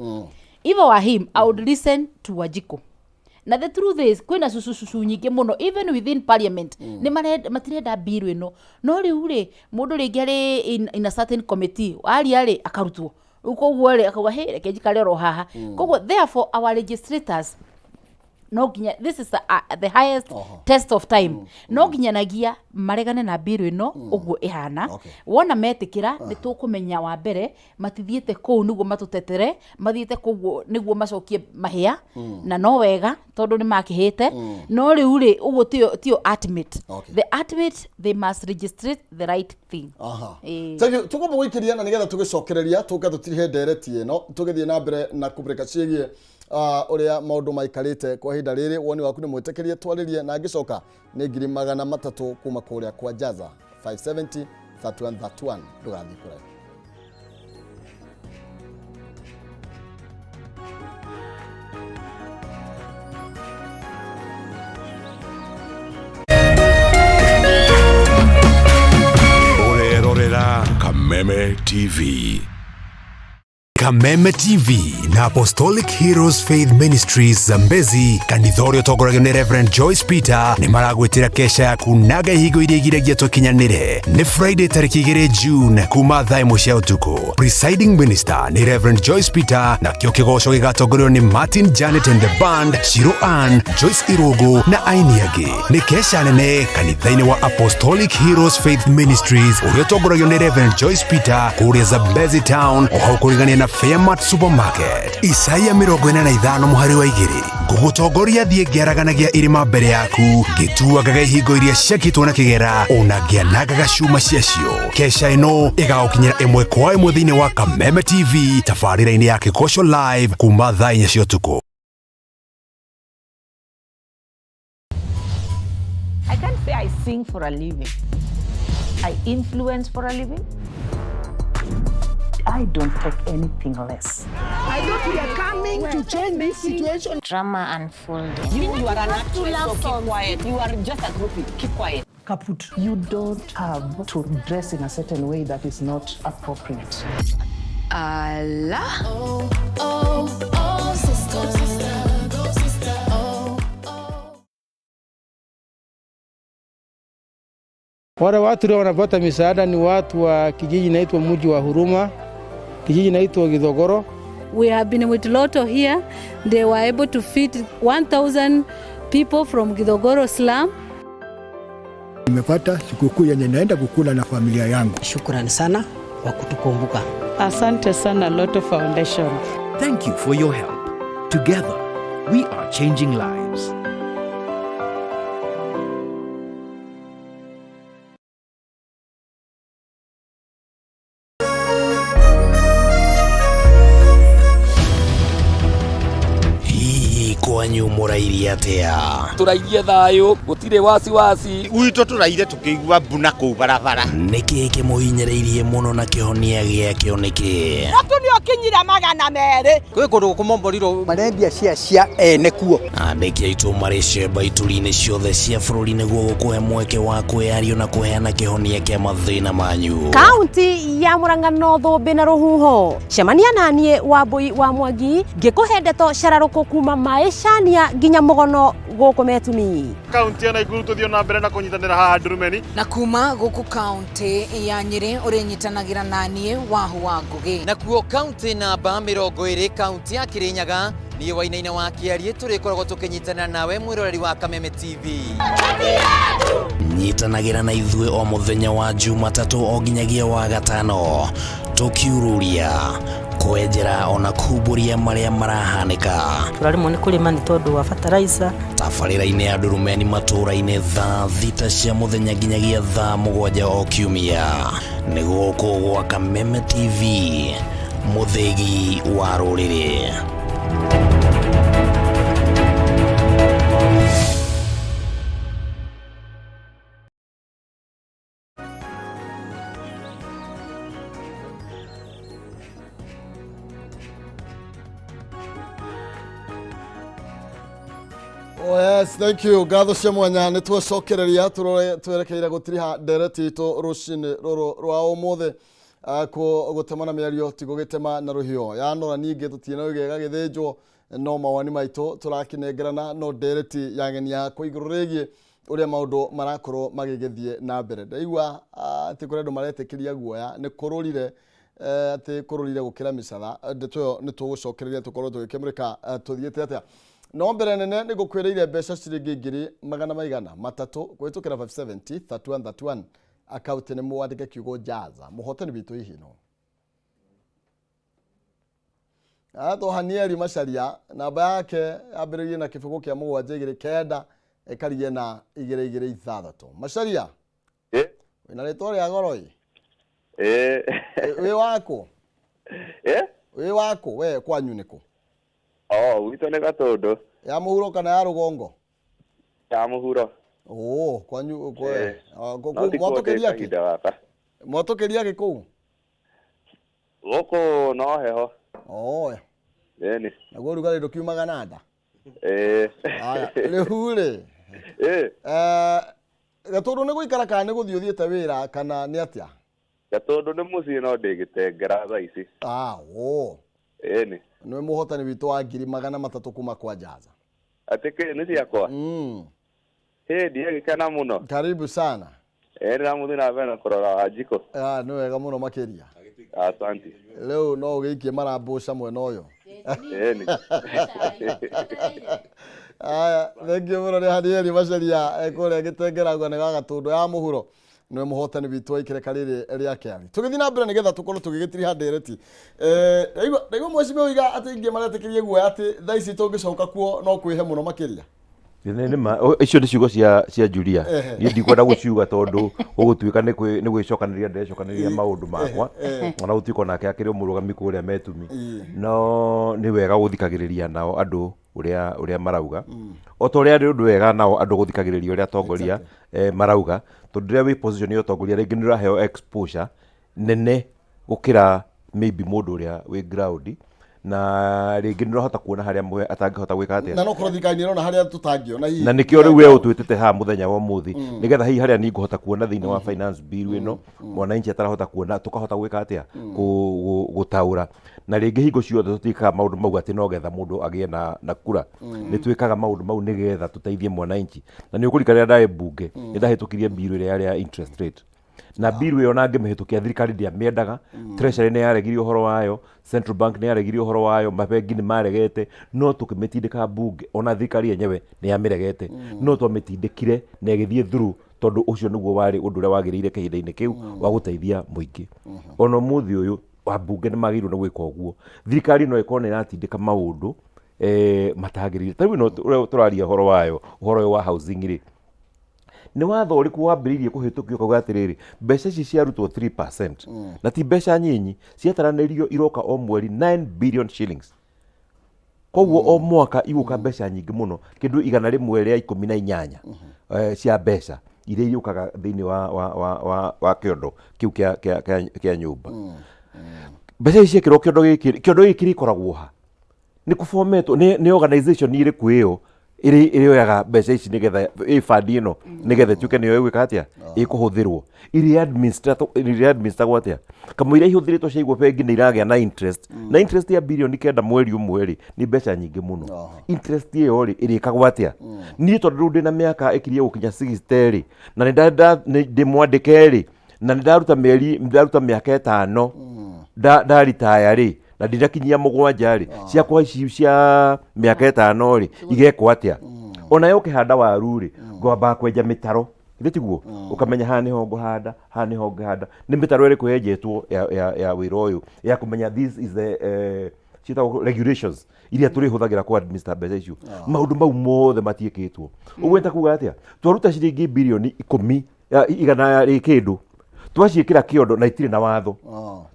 if I were him, I would listen to Wanjikũ. Na the truth is, kwĩna cucucucu nyingĩ mũno even within parliament, nĩ matirenda bill ĩno. No rĩu rĩ, mũndũ rĩngĩ arĩ in a certain committee, aria rĩ, akarutwo rĩu. Koguo rĩ, akauga, "Hey, reke njikare oro haha." Koguo therefore our legislators No nginya this is the highest test of time. No nginyanagia maregane na mbiru ĩno ũguo ĩhana. Wona metĩkĩra, nĩ tũkũmenya wa mbere matithiĩte kũu nĩguo matũtetere, mathiĩte kũu nĩguo macokie mahĩa. Na no wega tondũ nĩ makĩhĩte, no rĩu rĩ, ũguo tiyo ultimate. The ultimate, they must registrate the right thing. Ĩĩ. Thank you. Tũkwamba gũikĩria na nĩgetha tũgĩcokereria tũke tũtirihe ndereti ĩno, tũgĩthiĩ na mbere na kũmũrĩka ciĩgiĩ ũrĩa maũndũ maikarĩte kwa ihinda rĩrĩ. Woni waku nĩ mwĩtĩkĩrie twarĩrie, na ngĩcoka nĩ 300,000 kuma kũrĩa kwa Jaza 570 31 31. Ndũgathiĩ kũraihu. Ũrerorera Kameme TV. Kameme TV na Apostolic Heroes Faith Ministries Zambezi, kanitha ũrĩa ũtongoragio nĩ Reverend Joyce Peter, nĩ maragwĩtĩra kesha ya kunaga ihingo iria igiragia tũkinyanĩre. Nĩ Friday tarĩki 2 June kuma thaa 1 cia ũtukũ. Presiding minister nĩ Reverend Joyce Peter, nakĩo kĩgoco gĩgatongorio nĩ Martin Janet and the band, Shiro Ann, Joyce Irũngũ na aini angĩ. Nĩ kesha nene kanitha-inĩ wa Apostolic Heroes Faith Ministries ũrĩa ũtongoragio nĩ Reverend Joyce Peter kũrĩa Zambezi Town, o hau kũrigania na Fairmart Supermarket. Isaia 45 mũhari wa 2, ngũgũtongoria thiĩ ngĩaraganagia irĩma mbere yaku, ngĩtuangaga ihingo iria ciakĩtwo na kĩgera, ona ngĩanangaga cuma ciacio. Kesha ĩno ĩgagũkinyĩra ĩmwe kwa ĩmwe thĩinĩ wa Kameme TV tabarĩra-inĩ ya Kĩgoco Live kuma thaa 4 cia ũtukũ. I can't say I sing for a living. I influence for a living. I don't take anything less. I thought we are coming to change this situation. Drama unfolding. You are an actress, so keep quiet. You are just a groupie. Keep quiet. Kaput. You don't have to dress in a certain way that is not appropriate. Allah. Oh, oh, oh, sister, sister, go sister. Oh, oh. Wale watu leo wanapata misaada ni watu wa kijiji inaitwa Mji wa Huruma, kijiji inaitwa Githogoro. We have been with Lotto here. They were able to feed 1,000 people from Githogoro slum. Nimepata sikukuu yenye naenda kukula na familia yangu. Shukrani sana kwa kutukumbuka. Asante sana Lotto Foundation. Thank you for your help. Together, we are changing lives. Hihi kwanyu mũrairie atĩa? Tũrairie thayũ, gũtirĩ wasiwasi. Gwitũ tũraire tũkĩigua mbuna kũu barabara. Nĩkĩ kĩmũhinyĩrĩirie mũno na kĩhonia gĩakĩo nĩkĩ? Mũtu nĩ ũkinyire 200. Kwĩ kũndũ gũkũmomborirwo marendia cia cia ene kuo. Andĩki aitũ marĩ cemba ituri-inĩ ciothe cia bũrũri nĩguo gũkũhe mweke wa kwĩyario na kũheana kĩhonia kĩa mathĩna manyu. Kaunti ya Murang'a no thũmbĩ na rũhuho. Cemania naniĩ Wambui wa Mwangi ngĩkũhe ndeto cararũkũ kuma maĩ cania nginya mũgono gũkũ Metumi. Kaunti ya Nakuru tũthiĩ na mbere na kũnyitanĩra haha Ndurumeni. Na kuma gũkũ kaunti ya Nyĩrĩ ũrĩnyitanagĩra naniĩ Wahu wa Ngũgĩ. Nakuo kaunti namba 20, kaunti ya Kirinyaga, niĩ Wainaina wa Kĩariĩ tũrĩkoragwo tũkĩnyitanĩra nawe mwĩroreri wa Kameme TV. Nyitanagĩra na ithuĩ o mũthenya wa Jumatatũ o nginyagia wa gatano, tũkiururia, kwenjera ona kumbũria marĩa marahanĩka. Tũraremwo nĩ kũrĩma nĩ tondũ wa fertilizer. Tabarĩra-inĩ ya Ndurumeni matũũra-inĩ thaa 6 cia mũthenya nginyagia thaa 7 o kiumia. Nĩ gũkũ gwa Kameme TV, mũthĩgi wa rũrĩrĩ. Oh yes, thank you. Ngatho cia mwanya nĩ twacokereria tũrore twerekeire gũtiriha ndereti itũ rũcinĩ rũrũ rwa ũmũthĩ. Gũtema na mĩario ti gũgĩtema na rũhiũ yanora, ningĩ tũtinauga ĩgagĩthĩnjwo, no mawoni maitũ tũrakĩnengerana, no ndereti ya ng'eni yakwa igũrũ rĩgiĩ ũrĩa maũndũ marakorwo magĩgĩthiĩ na mbere. Ndaigua atĩ kũrĩ andũ maretĩkĩria guoya nĩ kũrũrire, atĩ kũrũrire gũkĩra mĩcatha. Ndeto ĩyo nĩ tũgũcokereria tũkorwo tũgĩkĩmũrĩka tũthiĩte atĩa. No mbere nene nĩ ngũkwĩrĩire mbeca ciringi ngiri magana maigana matatũ kũhĩtũkĩra 570 31 31 akaunti nĩ mwandĩke kiugo jaza mũhotani witũ hihi no Ato Hanieli Macharia namba yake yambĩrĩirie na kĩbũgũ kĩa 7 2 9 ĩkarigie na 2 2 6. Macharia, wĩna rĩtwa rĩa goro ĩ? Wĩ wakũ? Wĩ wakũ we kwanyu nĩkũ? Oh, gwitũ nĩ Gatũndũ. Ya mũhuro kana ya rũgongo? Ya mũhuro. Oo, kwanyu kwe. No ti kuo ndĩ Mwatũkĩria kĩ? kahinda gaka. Mwatũkĩria kĩ kũu? Gũkũ no heho. Oo. Ĩni. Naguo ũrugarĩ ndũkiumaga na nda? Ĩĩ. Aya, rĩu rĩ. Gatũndũ nĩ gũikara kana nĩ gũthiĩ ũthiĩte wĩra kana nĩ atĩa? Gatũndũ nĩ mũciĩ no ndĩ Gĩtengera thaa ici. Ah, oo. Ĩni. Nĩwe mũhotani witũ wa 300,000 kuma kwa Jaza. Atĩ kĩ nĩ ciakwa? Hĩ, ndiagĩkena mũno. Karibu sana. Ĩĩ, ndĩramũthiĩ na mbere na kũrora Wanjikũ. Ah, nĩ wega mũno makĩria. Asante. Rĩu no ũgĩikie marambũca mwena ũyũ. Ĩni. Aya, thengiũ mũno nĩ Hanieli Macharia kũrĩa Gĩtengera nĩ ga Gatũndũ ya mũhuro. Nĩwe mũhotani witũ wa ikereka rĩrĩ rĩa kerĩ. Tũgĩthiĩ na mbere nĩgetha tũkorwo tũgĩgĩtiriha ndereti. Ndaigua mheshimiwa oiga atĩ aingĩ maretĩkĩria guoya atĩ thaa ici tũngĩcoka kuo no kwĩhe mũno makĩria. Nĩ ma icio nĩ ciugo cia Julia. Niĩ ndikwenda gũciuga tondũ gũgũtuĩka nĩ gwĩcokanĩria ndĩrecokanĩria maũndũ makwa, ona gũtuĩka onake akĩrĩ o mũrũgami kũrĩa Metumi. No nĩ wega gũthikagĩrĩria nao andũ ũrĩa marauga, o ta ũrĩa nĩ ũndũ wega nao andũ gũthikagĩrĩria ũrĩa atongoria marauga, tondũ rĩrĩa wĩ position ya ũtongoria rĩngĩ nĩ ũraheo exposure nene gũkĩra maybe mũndũ ũrĩa wĩ ground, na rĩngĩ nĩ ũrahota kuona harĩa mwe atangĩhota gwĩka atĩa. Na no korwo thirikari nĩ ĩrona harĩa tũtangĩona hihi. Na nĩkĩo rĩu we ũtwĩtĩte haha mũthenya wa ũmũthĩ, nĩgetha hihi harĩa niĩ ngũhota kuona thĩinĩ wa finance bill ĩno mwananchi atarahota kuona, tũkahota gwĩka atĩa, gũtaũra. Na rĩngĩ hingo ciothe tũtiĩkaga maũndũ mau atĩ no getha mũndũ agĩe na kura. Nĩ twĩkaga maũndũ mau nĩgetha tũteithie mwananchi. Na nĩ ũkũririkana rĩrĩa ndarĩ mbunge, nĩ ndahĩtũkirie bill ĩrĩa yarĩ ya interest rate. Na bill ĩyo na ngĩmĩhĩtũkia thirikari ndĩamĩendaga, Treasury nĩ yaregire ũhoro wayo, Central Bank nĩ yaregire ũhoro wayo, mabengi nĩ maregete, no tũkĩmĩtindĩka mbunge, ona thirikari yenyewe nĩ yamĩregete, no twamĩtindĩkire na ĩgĩthiĩ through, tondũ ũcio nĩguo warĩ ũndũ ũrĩa wagĩrĩire kahinda-inĩ kĩu wa gũteithia mũingĩ. Ona ũmũthĩ ũyũ ambunge nĩ magĩrĩirwo nĩ gwĩka ũguo. Thirikari no ĩkorwo nĩ ĩratindĩka maũndũ matagĩrĩire. Ta rĩu ĩno ũrĩa tũraria ũhoro wayo, ũhoro ũyũ wa housing rĩ, nĩ watho ũrĩkũ wambĩrĩirie kũhĩtũkio ũkauga atĩrĩrĩ, mbeca ici ciarutwo 3% na ti mbeca nyinyi, ciataranĩrio iroka o mweri 9 billion shillings. Koguo o mwaka igũka mbeca nyingĩ mũno, kĩndũ 118 cia mbeca iria irĩũkaga thĩinĩ wa kĩondo kĩu kĩa nyũmba. Mbeca ici ciekĩrwo kĩondo gĩkĩ, kĩondo gĩkĩ kĩrĩkoragwo ha? Nĩ kũbometwo nĩ organization ĩrĩkũ ĩyo ĩrĩoyaga mbeca ici nĩgetha ĩ fund ĩno nĩgetha ĩtuĩke nĩyo ĩgwĩka atĩa, ĩkũhũthĩrwo, ĩrĩ administragwo atĩa? Kamũira ihũthĩrĩtwo ciaigwo bengi nĩ iragĩa na interest, na interest ya 9 bilioni mweri ũmwe rĩ, nĩ mbeca nyingĩ mũno. Interest ĩyo rĩ, ĩrĩkagwo atĩa? Niĩ tondũ rĩu ndĩna mĩaka ĩkirie gũkinya 60 rĩ, na nĩ ndĩ mwandĩke rĩ, na nĩ ndaruta mĩeri, ndaruta mĩaka 5 ndaritaya rĩ, na ndinakinyia 7 rĩ, ciakwa ici cia mĩaka 5 rĩ, igekwo atĩa? Ona yo ũkĩhanda waru rĩ, ngwambaga kwenja mĩtaro, githĩ tiguo? Ũkamenya haha nĩho ngũhanda, haha nĩho ngũhanda. Nĩ mĩtaro ĩrĩkũ yenjetwo ya wĩra ũyũ ya kũmenya this is the ciĩtagwo regulations iria tũrĩhũthagĩra kũ administer mbeca icio? Maũndũ mau mothe matiĩkĩtwo. Ũguo nĩ ta kuga atĩa? Twaruta ciringi 10 bilioni 100 rĩ kĩndũ, twaciĩkĩra kĩondo na itirĩ na watho,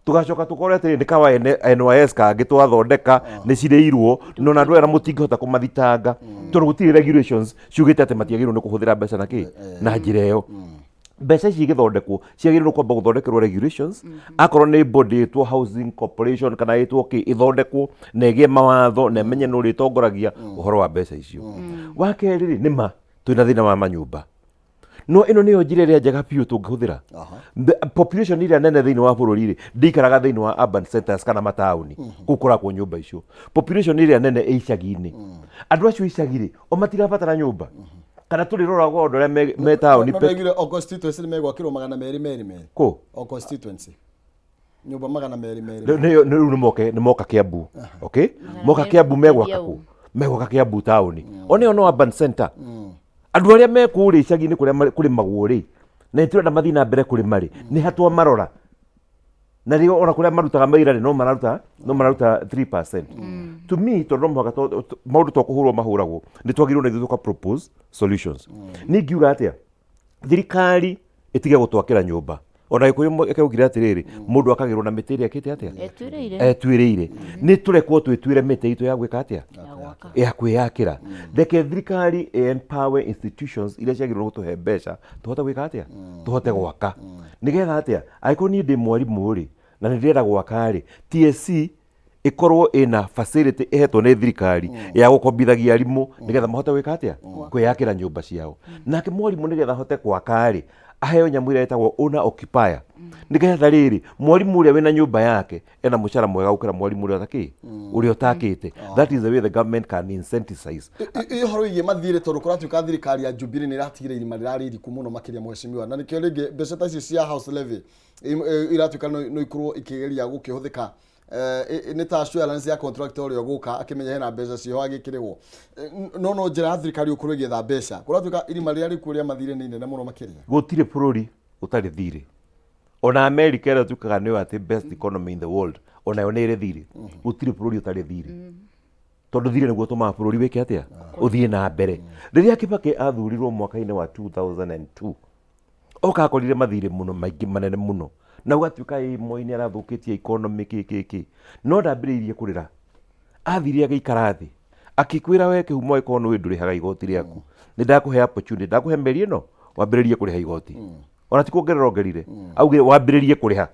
tũgacoka tũkore atĩrĩ nĩ kawa NYS kangĩ twathondeka nĩ cirĩirwo, no na andũ aya mũtingĩhota kũmathitanga tondũ gũtirĩ regulations ciugĩte atĩ matiagĩrĩirwo nĩ kũhũthĩra mbeca na kĩ na njĩra ĩyo. Mbeca ici igĩthondekwo ciagĩrĩirwo kwamba gũthondekerwo regulations, akorwo nĩ body ĩtwo housing corporation kana ĩtwo kĩ, ĩthondekwo na ĩgĩe mawatho na ĩmenye nũ ũrĩtongoragia ũhoro wa mbeca icio. Wa kerĩ rĩ, nĩ ma twĩna thĩna wa manyũmba, no ĩno nĩyo njĩra ĩrĩa njega biũ tũngĩhũthĩra. Population ĩrĩa nene thĩinĩ wa bũrũri rĩ, ndĩikaraga thĩinĩ wa urban centers kana mataũni kũu kũrakwo nyũmba icio. Population ĩrĩa nene ĩ icagi-inĩ. Andũ acio icagi rĩ, o matirabatara nyũmba kana tũrĩroragwo andũ arĩa me taũni? No ndaiguire o constituency nĩ megwakĩrwo 222. Kũ? O constituency nyũmba 202. Rĩu nĩ moka Kiambu. Okay, moka Kiambu megwaka kũ? Megwaka Kiambu taũni, one ĩyo no urban center. Andũ arĩa me kũrĩa icagi-inĩ kũrĩa kũrĩmagwo rĩ, na nĩtũrenda mathiĩ na mbere kũrĩma rĩ, nĩ ha twamarora? Na rĩo ona kũrĩa marutaga maira rĩ, no mararuta 3%. To me, tondũ no mũhaka maũndũ to kũhũrwo mahũragwo, nĩ twagĩrĩirwo na ithuĩ tũka propose solutions. Niĩ ngiuga atĩa, thirikari ĩtige gũtwakĩra nyũmba. Ona Gĩkũyũ ĩkaugire atĩrĩrĩ, mũndũ akagĩrwo na mĩtĩ ĩrĩa ĩkĩte atĩa? Etuĩrĩire. Etuĩrĩire. Nĩ tũrekwo twĩtuĩre mĩtĩ itũ ya gwĩka atĩa? Ya kwĩyakĩra. Reke thirikari empower institutions iria ciagĩrĩirwo gũtũhe mbeca tũhote gwĩka atĩa? Tũhote gwaka. Nĩgetha atĩa, angĩkorwo niĩ ndĩ mwarimũ rĩ, na nĩ ndĩrenda gwaka rĩ, TSC ĩkorwo ĩna facility ĩhetwo nĩ thirikari ya gũkombithagia arimũ nĩgetha mahote gwĩka atĩa? Kwĩyakĩra nyũmba ciao. Nake mwarimũ nĩgetha ahote gwaka rĩ, aheo nyamũ ĩrĩa ĩtagwo owner occupier, nĩgetha rĩrĩ, mwarimũ ũrĩa wĩna nyũmba yake ena mũcara mwega gũkĩra mwarimũ ũrĩa ũtakĩ ũrĩa ũtakĩte. That is the way the government can incentivize. Ĩ ũhoro wĩgiĩ mathirĩ, tondũ kũratuĩka thirikari ya Jubilee nĩ ĩratigire irima rĩrarĩ iriku mũno makĩria, mheshimiwa, na nĩkĩo rĩngĩ mbeca ta icio cia house levy iratuĩka no ikorwo ikĩgeria gũkĩhũthĩka nĩ ta assurance ya contractor ũrĩa ũgũka akĩmenya hena mbeca ciho agĩkĩrĩhwo. No njĩra ya thirikari gũkorwo ĩgĩetha mbeca, kũratuĩka irima rĩrĩa rĩkuo rĩa mathirĩ nĩ inene mũno makĩria. Gũtirĩ bũrũri ũtarĩ thirĩ. Ona America ĩrĩa tukaga nĩyo atĩ best economy in the world, onayo nĩ ĩrĩ thirĩ. Gũtirĩ bũrũri ũtarĩ thirĩ, tondũ thirĩ nĩguo ũtũmaga bũrũri wĩke atĩa? Ũthiĩ na mbere. Rĩrĩa Kibaki athurirwo mwaka-inĩ wa 2002, oka akorire mathirĩ mũno maingĩ manene mũno, na ũgatuĩka ĩ Moi nĩ arathũkĩtie economy kĩ kĩ kĩ, no ndambĩrĩirie kũrĩra. Athire agĩikara thĩ akĩkwĩra, we Kĩhumo, ĩkorwo nĩ ndũrĩhaga igoti rĩaku, nĩ ndakũhe opportunity, ndakũhe mĩeri ĩno wambĩrĩrie kũrĩha igoti. Ona ti kuongerera ongerire, augire wambĩrĩrie kũrĩha.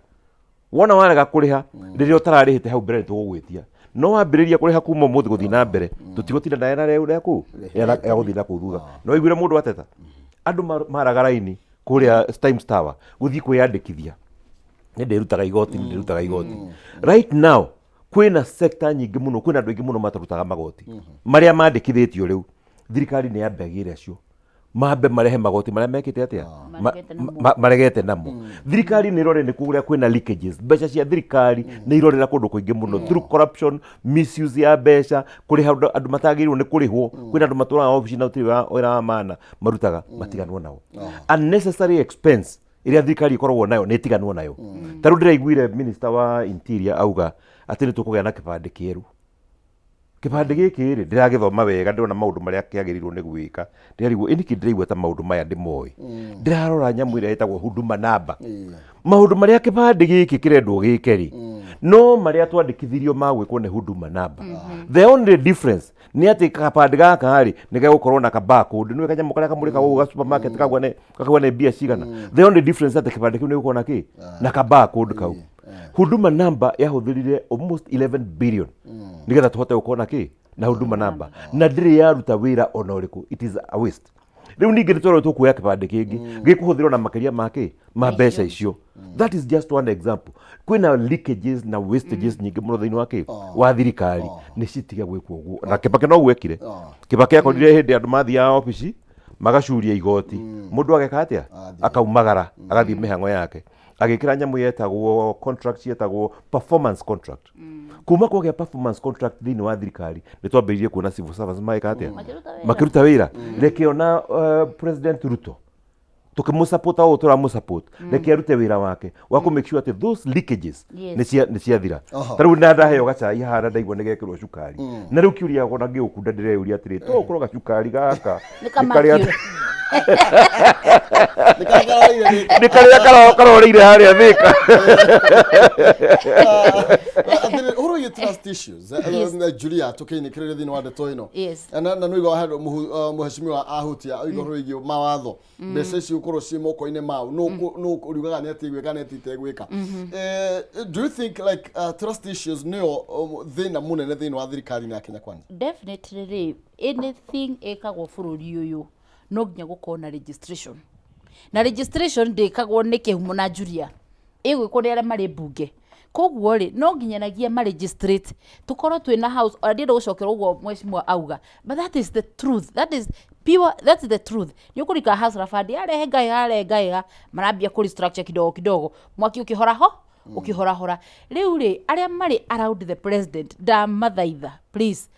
Wona warega kũrĩha rĩrĩa ũtararĩhĩte hau mbere, nĩ tũgũgwĩtia. No wambĩrĩria kũrĩha kuma ũmũthĩ gũthiĩ na mbere, tũtigũtinda nawe na rĩu rĩa kũ rĩa gũthiĩ na kũu thutha. No waiguire mũndũ ateta andũ maraga raini kũrĩa Times Tower gũthiĩ kwĩyandĩkithia, nĩ ndĩrutaga igoti, nĩ ndĩrutaga igoti. Right now kwĩna sector nyingĩ mũno, kwĩna andũ aingĩ mũno matarutaga magoti marĩa mandĩkithĩtio. Rĩu thirikari nĩ yambe agĩre acio mambe marehe magoti marĩa mekĩte atĩa? Maregete namo. Maregete namo. Thirikari nĩ ĩrore nĩ kũrĩa kwĩna leakages. Mbeca cia thirikari nĩ irorera kũndũ kũingĩ mũno through corruption, misuse ya mbeca, kũrĩha andũ matagĩrĩirwo nĩ kũrĩhwo. Kwĩna andũ matũraga obici na gũtirĩ wĩra wa maana marutaga, matiganwo nao. Unnecessary expense ĩrĩa thirikari ĩkoragwo nayo nĩ ĩtiganwo nayo. Ta rĩu ndĩraiguire minister wa interior auga atĩ nĩ tũkũgĩa na kĩbandĩ kĩerũ. Kĩbandĩ gĩkĩ rĩ, ndĩragĩthoma wega, ndĩrona maũndũ marĩa kĩagĩrĩirwo nĩ gwĩka, ndĩrarigwo ĩ nĩkĩ ndĩraigua ta maũndũ maya ndĩmoĩ. Ndĩrarora nyamũ ĩrĩa ĩtagwo Huduma Namba, maũndũ marĩa kĩbandĩ gĩkĩ kĩrendwo gĩke rĩ, no marĩa twandĩkithirio ma gwĩkwo nĩ Huduma Namba. The only difference nĩ atĩ kabandĩ gaka rĩ, nĩ gegũkorwo na ka barcode, nĩwe kanyamũ karĩa kamũrĩkagwo gũga supermarket kakauga nĩ mbia cigana. The only difference atĩ kĩbandĩ kĩu nĩ gũkorwo na kĩ na ka barcode kau. Huduma Namba yahũthĩrire almost 11 billion nĩgetha tũhote gũkorwo na kĩ na Huduma Namba, na ndĩrĩ yaruta wĩra ona ũrĩkũ. It is a waste. Rĩu ningĩ nĩ twerwo tũkuoya kĩbandĩ kĩngĩ gĩkũhũthĩrwo na makĩria ma kĩ ma mbeca icio. That is just one example. Kwĩna leakages na wastages nyingĩ mũno thĩinĩ wa kĩ wa thirikari, nĩ citige gwĩkwo ũguo. Na Kĩbakĩ noguo ekire. Kĩbakĩ akorire hĩndĩ andũ mathiaga obici magacuria igoti, mũndũ ageka atĩa? Akaumagara agathiĩ mĩhang'o yake. Agĩkĩra nyamũ yetagwo contract, yetagwo performance contract. Kuma kwagĩa performance contract thĩinĩ wa thirikari, nĩ twambĩrĩirie kuona civil servants magĩka atĩa? Makĩruta wĩra. Reke ona President Ruto tũkĩmũsupport ũũ tũramũsupport, reke arute wĩra wake wa kũ make sure atĩ those leakages nĩ ciathira. Ta rĩu na ndaheo gacai haha na ndaigua nĩ gekĩrwo cukari, na rĩu kĩũria ona ngĩũkunda ndĩreyũria atĩrĩ, to ũkorwo gacukari gaka Nĩ nĩ karĩa kamakio. Nĩ karĩa karoreire harĩa Thĩka. Atĩrĩ, ũhoro wĩgiĩ trust issues, Julia, tũkĩinĩkĩrĩria thĩinĩ wa ndeto ĩno, na nĩũigua handũ mũheshimiwa ahutia oiga ũhoro wĩgiĩ mawatho, mbeca ici gũkorwo ciĩ moko-inĩ mao, nũ ũriugaga nĩ atĩ igwĩka nĩ atĩ itegwĩka. Do you think like trust issues nĩyo thĩna mũnene thĩinĩ wa thirikari ya Kenya Kwanza? Definitely rĩ, anything ĩkagwo bũrũri ũyũ no nginya gũkorwo na registration, na registration ndĩkagwo nĩ Kĩhumo na Julia, ĩgwĩkwo nĩ arĩa marĩ mbunge. Koguo rĩ, no nginyanagia ma registrate tũkorwo twĩna house. Ona ndienda gũcokera ũguo mheshimiwa auga, but that is the truth, that is pure, that is the truth. Nĩ ũkũrika Hustler Fund yarehe ngaĩha, yarehe ngaĩha, marambia kũ restructure kidogo kidogo, mwaki ũkĩhora ho ũkĩhorahora. Rĩu rĩ, arĩa marĩ around the president, ndamathaitha, please.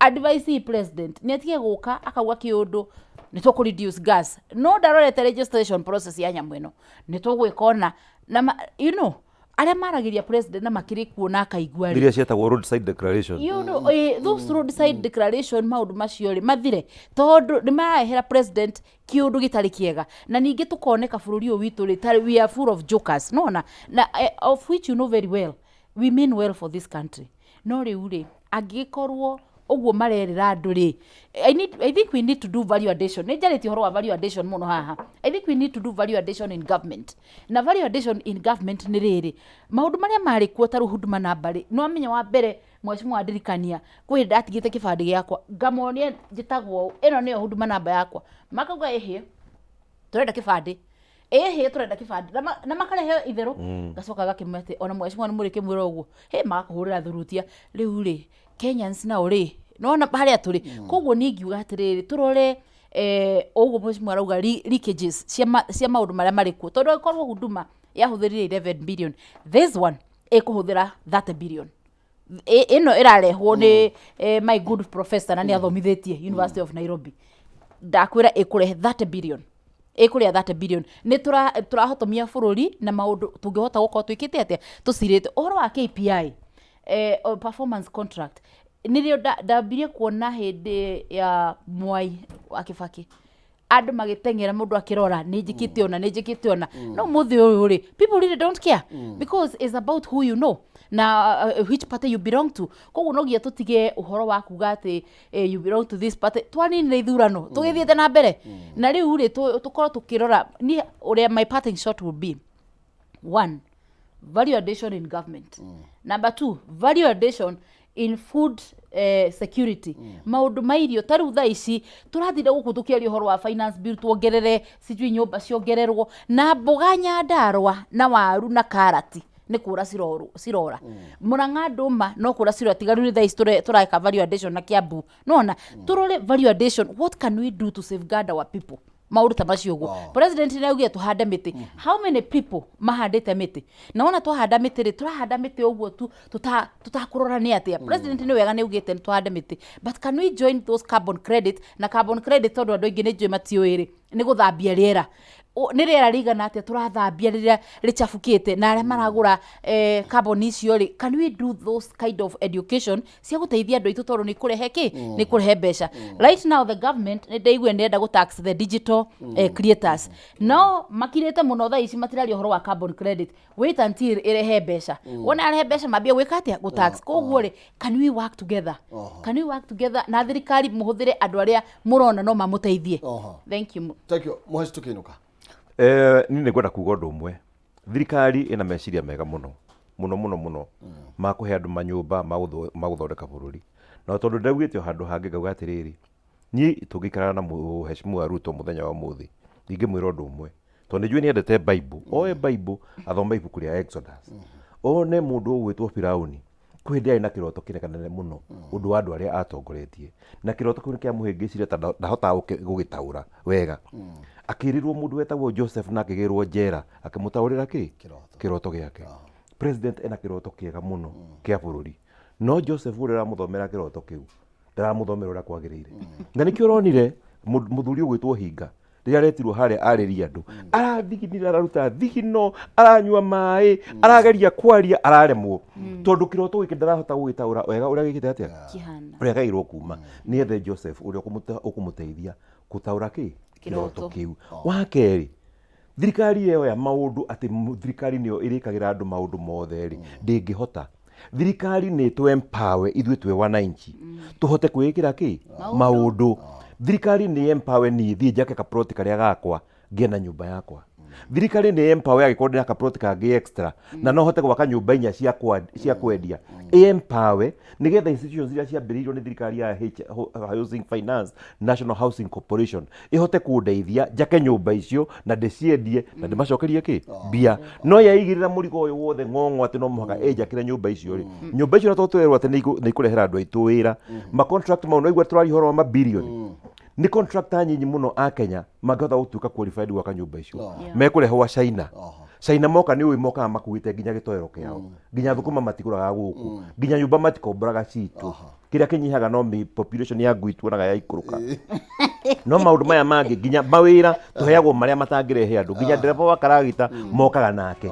Advice president nĩ atige gũka akauga kĩũndũ nĩ tũkũ reduce gas, no ndarorete registration process ya nyamũ ĩno, nĩ tũgwĩka ona na you know arĩa maragĩria president na makĩrĩ kuo na akaigua rĩ. Iria cietagwo roadside declaration. You know, those roadside declaration, maũndũ macio rĩ mathire, tondũ nĩ mararehera president kĩũndũ gĩtarĩ kĩega, na ningĩ tũkoneka bũrũri ũyũ witũ rĩ tarĩ we are full of jokers, nona na of which you know very well we mean well for this country. No rĩu rĩ, angĩgĩkorwo ũguo marerĩra andũ rĩ, I think we need to do value addition. Nĩ njarĩtie ũhoro wa value addition mũno haha. I think we need to do value addition in government, na value addition in government nĩ rĩrĩ, maũndũ marĩa marĩ kuo ta rĩu Huduma Number rĩ, nĩ wamenya wa mbere, mheshimiwa, ndirikania kwĩ hĩndĩ ndatigĩte kĩbandĩ gĩakwa, ngamonia njĩtagwo ũũ, ĩno nĩyo Huduma Number yakwa, makauga ĩhĩ, tũrenda kĩbandĩ, ĩhĩ, tũrenda kĩbandĩ, na makarehe itherũ. Ngacoka gakĩmwĩra atĩ ona mheshimiwa nĩ mũrĩkĩmwĩra ũguo, hĩ, magakũhũrĩra thurutia. Rĩu rĩ, Kenyans nao rĩ, nona harĩa tũrĩ. Koguo niĩ ingiuga atĩrĩrĩ, tũrore ũguo mheshimiwa arauga leakages cia maũndũ marĩa marĩ kuo, tondũ angĩkorwo Huduma yahũthĩrire 11 billion, this one ĩkũhũthĩra 30 billion. Ĩno ĩrarehwo nĩ my good professor na nĩ athomithĩtie University of Nairobi, ndakwĩra ĩkũrehe 30 billion, ĩkũrĩa 30 billion. Nĩ tũrahotomia bũrũri na maũndũ tũngĩhota gũkorwo twĩkĩte atĩa, tũcirĩte ũhoro wa KPI, performance contract. Nĩrĩo ndambirie kuona hĩndĩ ya Mwai wa Kibaki andũ magĩteng'era, mũndũ akĩrora nĩ njĩkĩte ona, nĩ njĩkĩte ona. No mũthĩ ũyũ rĩ, people really don't care because it's about who you know na which party you belong to. Koguo no nginya tũtige ũhoro wa kuga atĩ you belong to this party. Twaninire ithurano tũgĩthiĩte na mbere, na rĩu rĩ, tũkorwo tũkĩrora. Niĩ ũrĩa my parting shot will be, one, value addition in government. Number two, value addition in food security, maũndũ ma irio. Ta rĩu thaa ici tũratinda gũkũ tũkĩaria ũhoro wa finance bill, tuongerere sijui nyũmba ciongererwo na mboga Nyandarũa na waru na karati nĩ kũra cirora, Mũrang'a ndũma no kũra cirora, tiga rĩu nĩ thaa ici tũreka value addition na Kiambu. Nona tũrore value addition, what can we do to safeguard our people, maũndũ ta macio ũguo. President nĩ augire tũhande mĩtĩ. How many people mahandĩte mĩtĩ? Na wona twahanda mĩtĩ rĩ, tũrahanda mĩtĩ ũguo tu tũtakũrora nĩ atĩa. President nĩ wega nĩ augĩte nĩ tũhande mĩtĩ, but can we join those carbon credit? Na carbon credit, tondũ andũ aingĩ nĩ njũĩ matiũĩ rĩ, nĩ gũthambia rĩera. Nĩ rĩera rĩigana atĩa tũrathambia rĩrĩa rĩcabukĩte? Na arĩa maragũra carbon icio rĩ, can we do those kind of education cia gũteithia andũ aitũ, tondũ nĩ kũrehe kĩ, nĩ kũrehe mbeca. Right now the government nĩ ndaigua nĩ ĩrenda gũ tax the digital creators, no makirĩte mũno thaa ici, matiraria ũhoro wa carbon credit. Wait until ĩrehe mbeca. Wona yarehe mbeca, mambie gwĩka atĩa? Gũ tax. Koguo rĩ, can we work together? Can we work together na thirikari, mũhũthĩre andũ arĩa mũrona no mamũteithie? Thank you. Thank you. Mũheci, tũkĩinũka. Niĩ nĩ ngwenda kuga ũndũ ũmwe. Thirikari ĩna meciria mega mũno mũno mũno mũno ma kũhe andũ manyũmba, ma gũthondeka bũrũri, na tondũ ndaugĩte o handũ hangĩ ngauga atĩrĩrĩ, niĩ tũngĩikara na mũheshimiwa Ruto mũthenya wa ũmũthĩ, ingĩmwĩra ũndũ ũmwe, tondũ nĩ njũĩ nĩ endete Bible, oe Bible athome ibuku rĩa Exodus, one mũndũ ũgwĩtwo Firauni. Kwĩ hĩndĩ arĩ na kĩroto kĩnene mũno ũndũ wa andũ arĩa atongoretie, na kĩroto kĩu nĩ kĩamũhĩngĩcire ta ndahotaga gũgĩtaũra wega. Akĩrĩrwo mũndũ wetagwo Joseph na akĩgĩrwo njera, akĩmũtaũrĩra kĩ kĩroto gĩake. President ena kĩroto kĩega mũno kĩa bũrũri, no Joseph ũrĩa ũramũthomera kĩroto kĩu ndaramũthomera ũrĩa kwagĩrĩire, na nĩkĩo ũronire mũthuri ũgwĩtwo Hinga rĩrĩa aretirwo harĩa arĩria andũ, arathiginire, araruta thigino, aranyua maĩ, arageria kwaria, araremwo, tondũ kĩroto gĩkĩ ndarahota gũgĩtaũra wega ũrĩa gĩkĩte atĩa. Kĩhana. Ũrĩa gairwo kuma nĩ ethe Joseph ũrĩa ũkũmũteithia gũtaũra kĩ kĩroto Kĩroto. kĩu. Wa kerĩ, thirikari yoya maũndũ atĩ thirikari nĩyo ĩrĩkagĩra andũ maũndũ mothe rĩ, ndĩngĩhota. Thirikari nĩ tũ empower ithuĩ twĩ wananchi tũhote kwĩĩkĩra kĩ maũndũ. Thirikari nĩ empower niĩ thiĩ njake kaploti karĩa gakwa, ngĩe na nyũmba yakwa. Thirikari nĩ empower angĩkorwo ndĩna kaploti kangĩ extra na no hote gwaka nyũmba inya cia kwendia. Ĩ empower nĩgetha institutions iria ciambĩrĩirio nĩ thirikari ya Housing Finance, National Housing Corporation, ĩhote kũndeithia njake nyũmba icio na ndĩciendie na ndĩmacokerie kĩ mbia. No yaigĩrĩra mũrigo ũyũ wothe ng'ong'o atĩ no mũhaka ĩnjakĩre nyũmba icio rĩ, nyũmba icio na to twerwo atĩ nĩ ikũrehera andũ aitũ wĩra, ma contract mau no igua tũraria ũhoro wa mabirioni, nĩ contractor nyinyi mũno a Kenya mangĩhota gũtuĩka qualified gwaka nyũmba icio. Mekũrehwo China. China moka nĩ ũĩ mokaga makuĩte nginya gĩtoero kĩao, nginya thũkũma matigũraga gũkũ, nginya nyũmba matikomboraga citũ. Kĩrĩa kĩnyihaga no population ya ngui tuonaga yaikũrũka, no maũndũ maya mangĩ, nginya mawĩra tũheagwo marĩa matangĩrehe andũ, nginya ndereba wa karagita mokaga nake.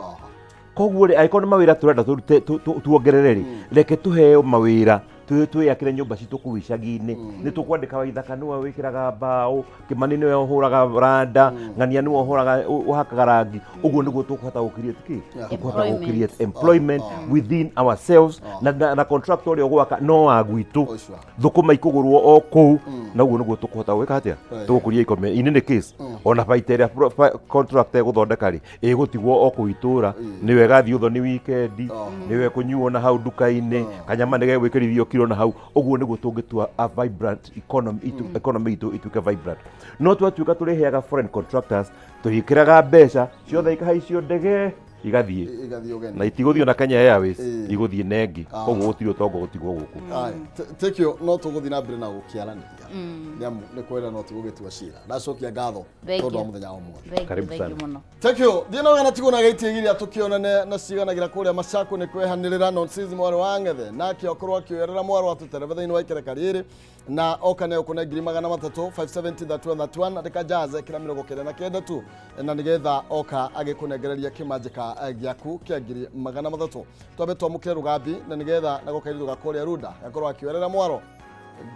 Koguo rĩ, angĩkorwo nĩ mawĩra tũrenda tũrute, tuongerere rĩ, reke tũheo mawĩra, twĩyakĩre nyũmba citũ kũu icagi-inĩ. Nĩ tũkwandĩka Waithaka nĩwe wĩkĩraga mbaũ, Kĩmani nĩwe ũhũraga randa, Ng'ania nĩwe ũhũraga ũhakaga rangi. Ũguo nĩguo tũkũhota gũ create kĩ? Tũkũhota gũ create employment within ourselves, na contractor ũrĩa ũgwaka no wa gwitũ, thũkũma ikũgũrwo o kũu, na ũguo nĩguo tũkũhota gwĩka atĩa? Tũgũkũria economy. In any case, ona baita ĩrĩa contractor ĩgũthondeka rĩ, ĩgũtigwo o kũu itũra, nĩyo ĩgathiĩ ũthoni wikendi, nĩyo ĩkũnyuo na hau nduka-inĩ, kanyama nĩ gegwĩkĩrithio kiro na hau. Ũguo nĩguo tũngĩtua a vibrant economy itu, economy itũ ituĩke vibrant. No twatuĩka tũrĩheaga foreign contractors, tũgĩkĩraga mbeca ciothe ikahaicio ndege igathiĩ. Igathiĩ ũgeni. Na itigũthiĩ na Kenya Airways, igũthiĩ nengi. Koguo gũtirĩ ũtonga gũtigwo gũkũ. Aye, thank you. No tũgũthiĩ na mbere na gũkĩaranĩria, nĩ amu nĩ kwenda no tigũgĩtua cira. Ndacokia ngatho Thank tondũ wa you. mũthenya wa ũmũthĩ. Thank you, Karibu thank sana. you mũno. Thank you. Thiĩ na wega na tigwo na gaitigĩria tũkĩonane na ciganagĩra kũrĩa Machakũ nĩ kwehanĩrĩra nonsense mwarĩ wa Ng'ethe nake okorwo akĩoerera mwarĩ wa tũterebe thĩinĩ wa ikereka rĩrĩ na oka nĩ ũkũne 300,000 570 31 31, andĩka jazz kĩra 99 tu, na nĩgetha oka agĩkũnengereria kĩmanjĩka gĩaku kĩa 300,000. Twambe twamũkĩre rũgambi na nĩgetha nako kairĩtu ga kũrĩa Runda gakorwo akĩoerera mwaro.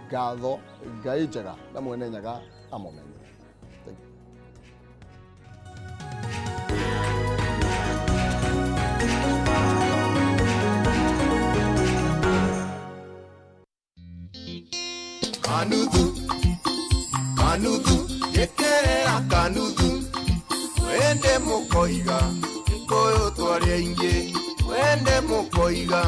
Ngatho Ngai njega na mwene Nyaga amũmenye. Thank you. Kanuthu, kanuthu, gĩkerera kanuthu, wende mũkoiga Gĩkũyũ twarĩ aingĩ, wende mũkoiga.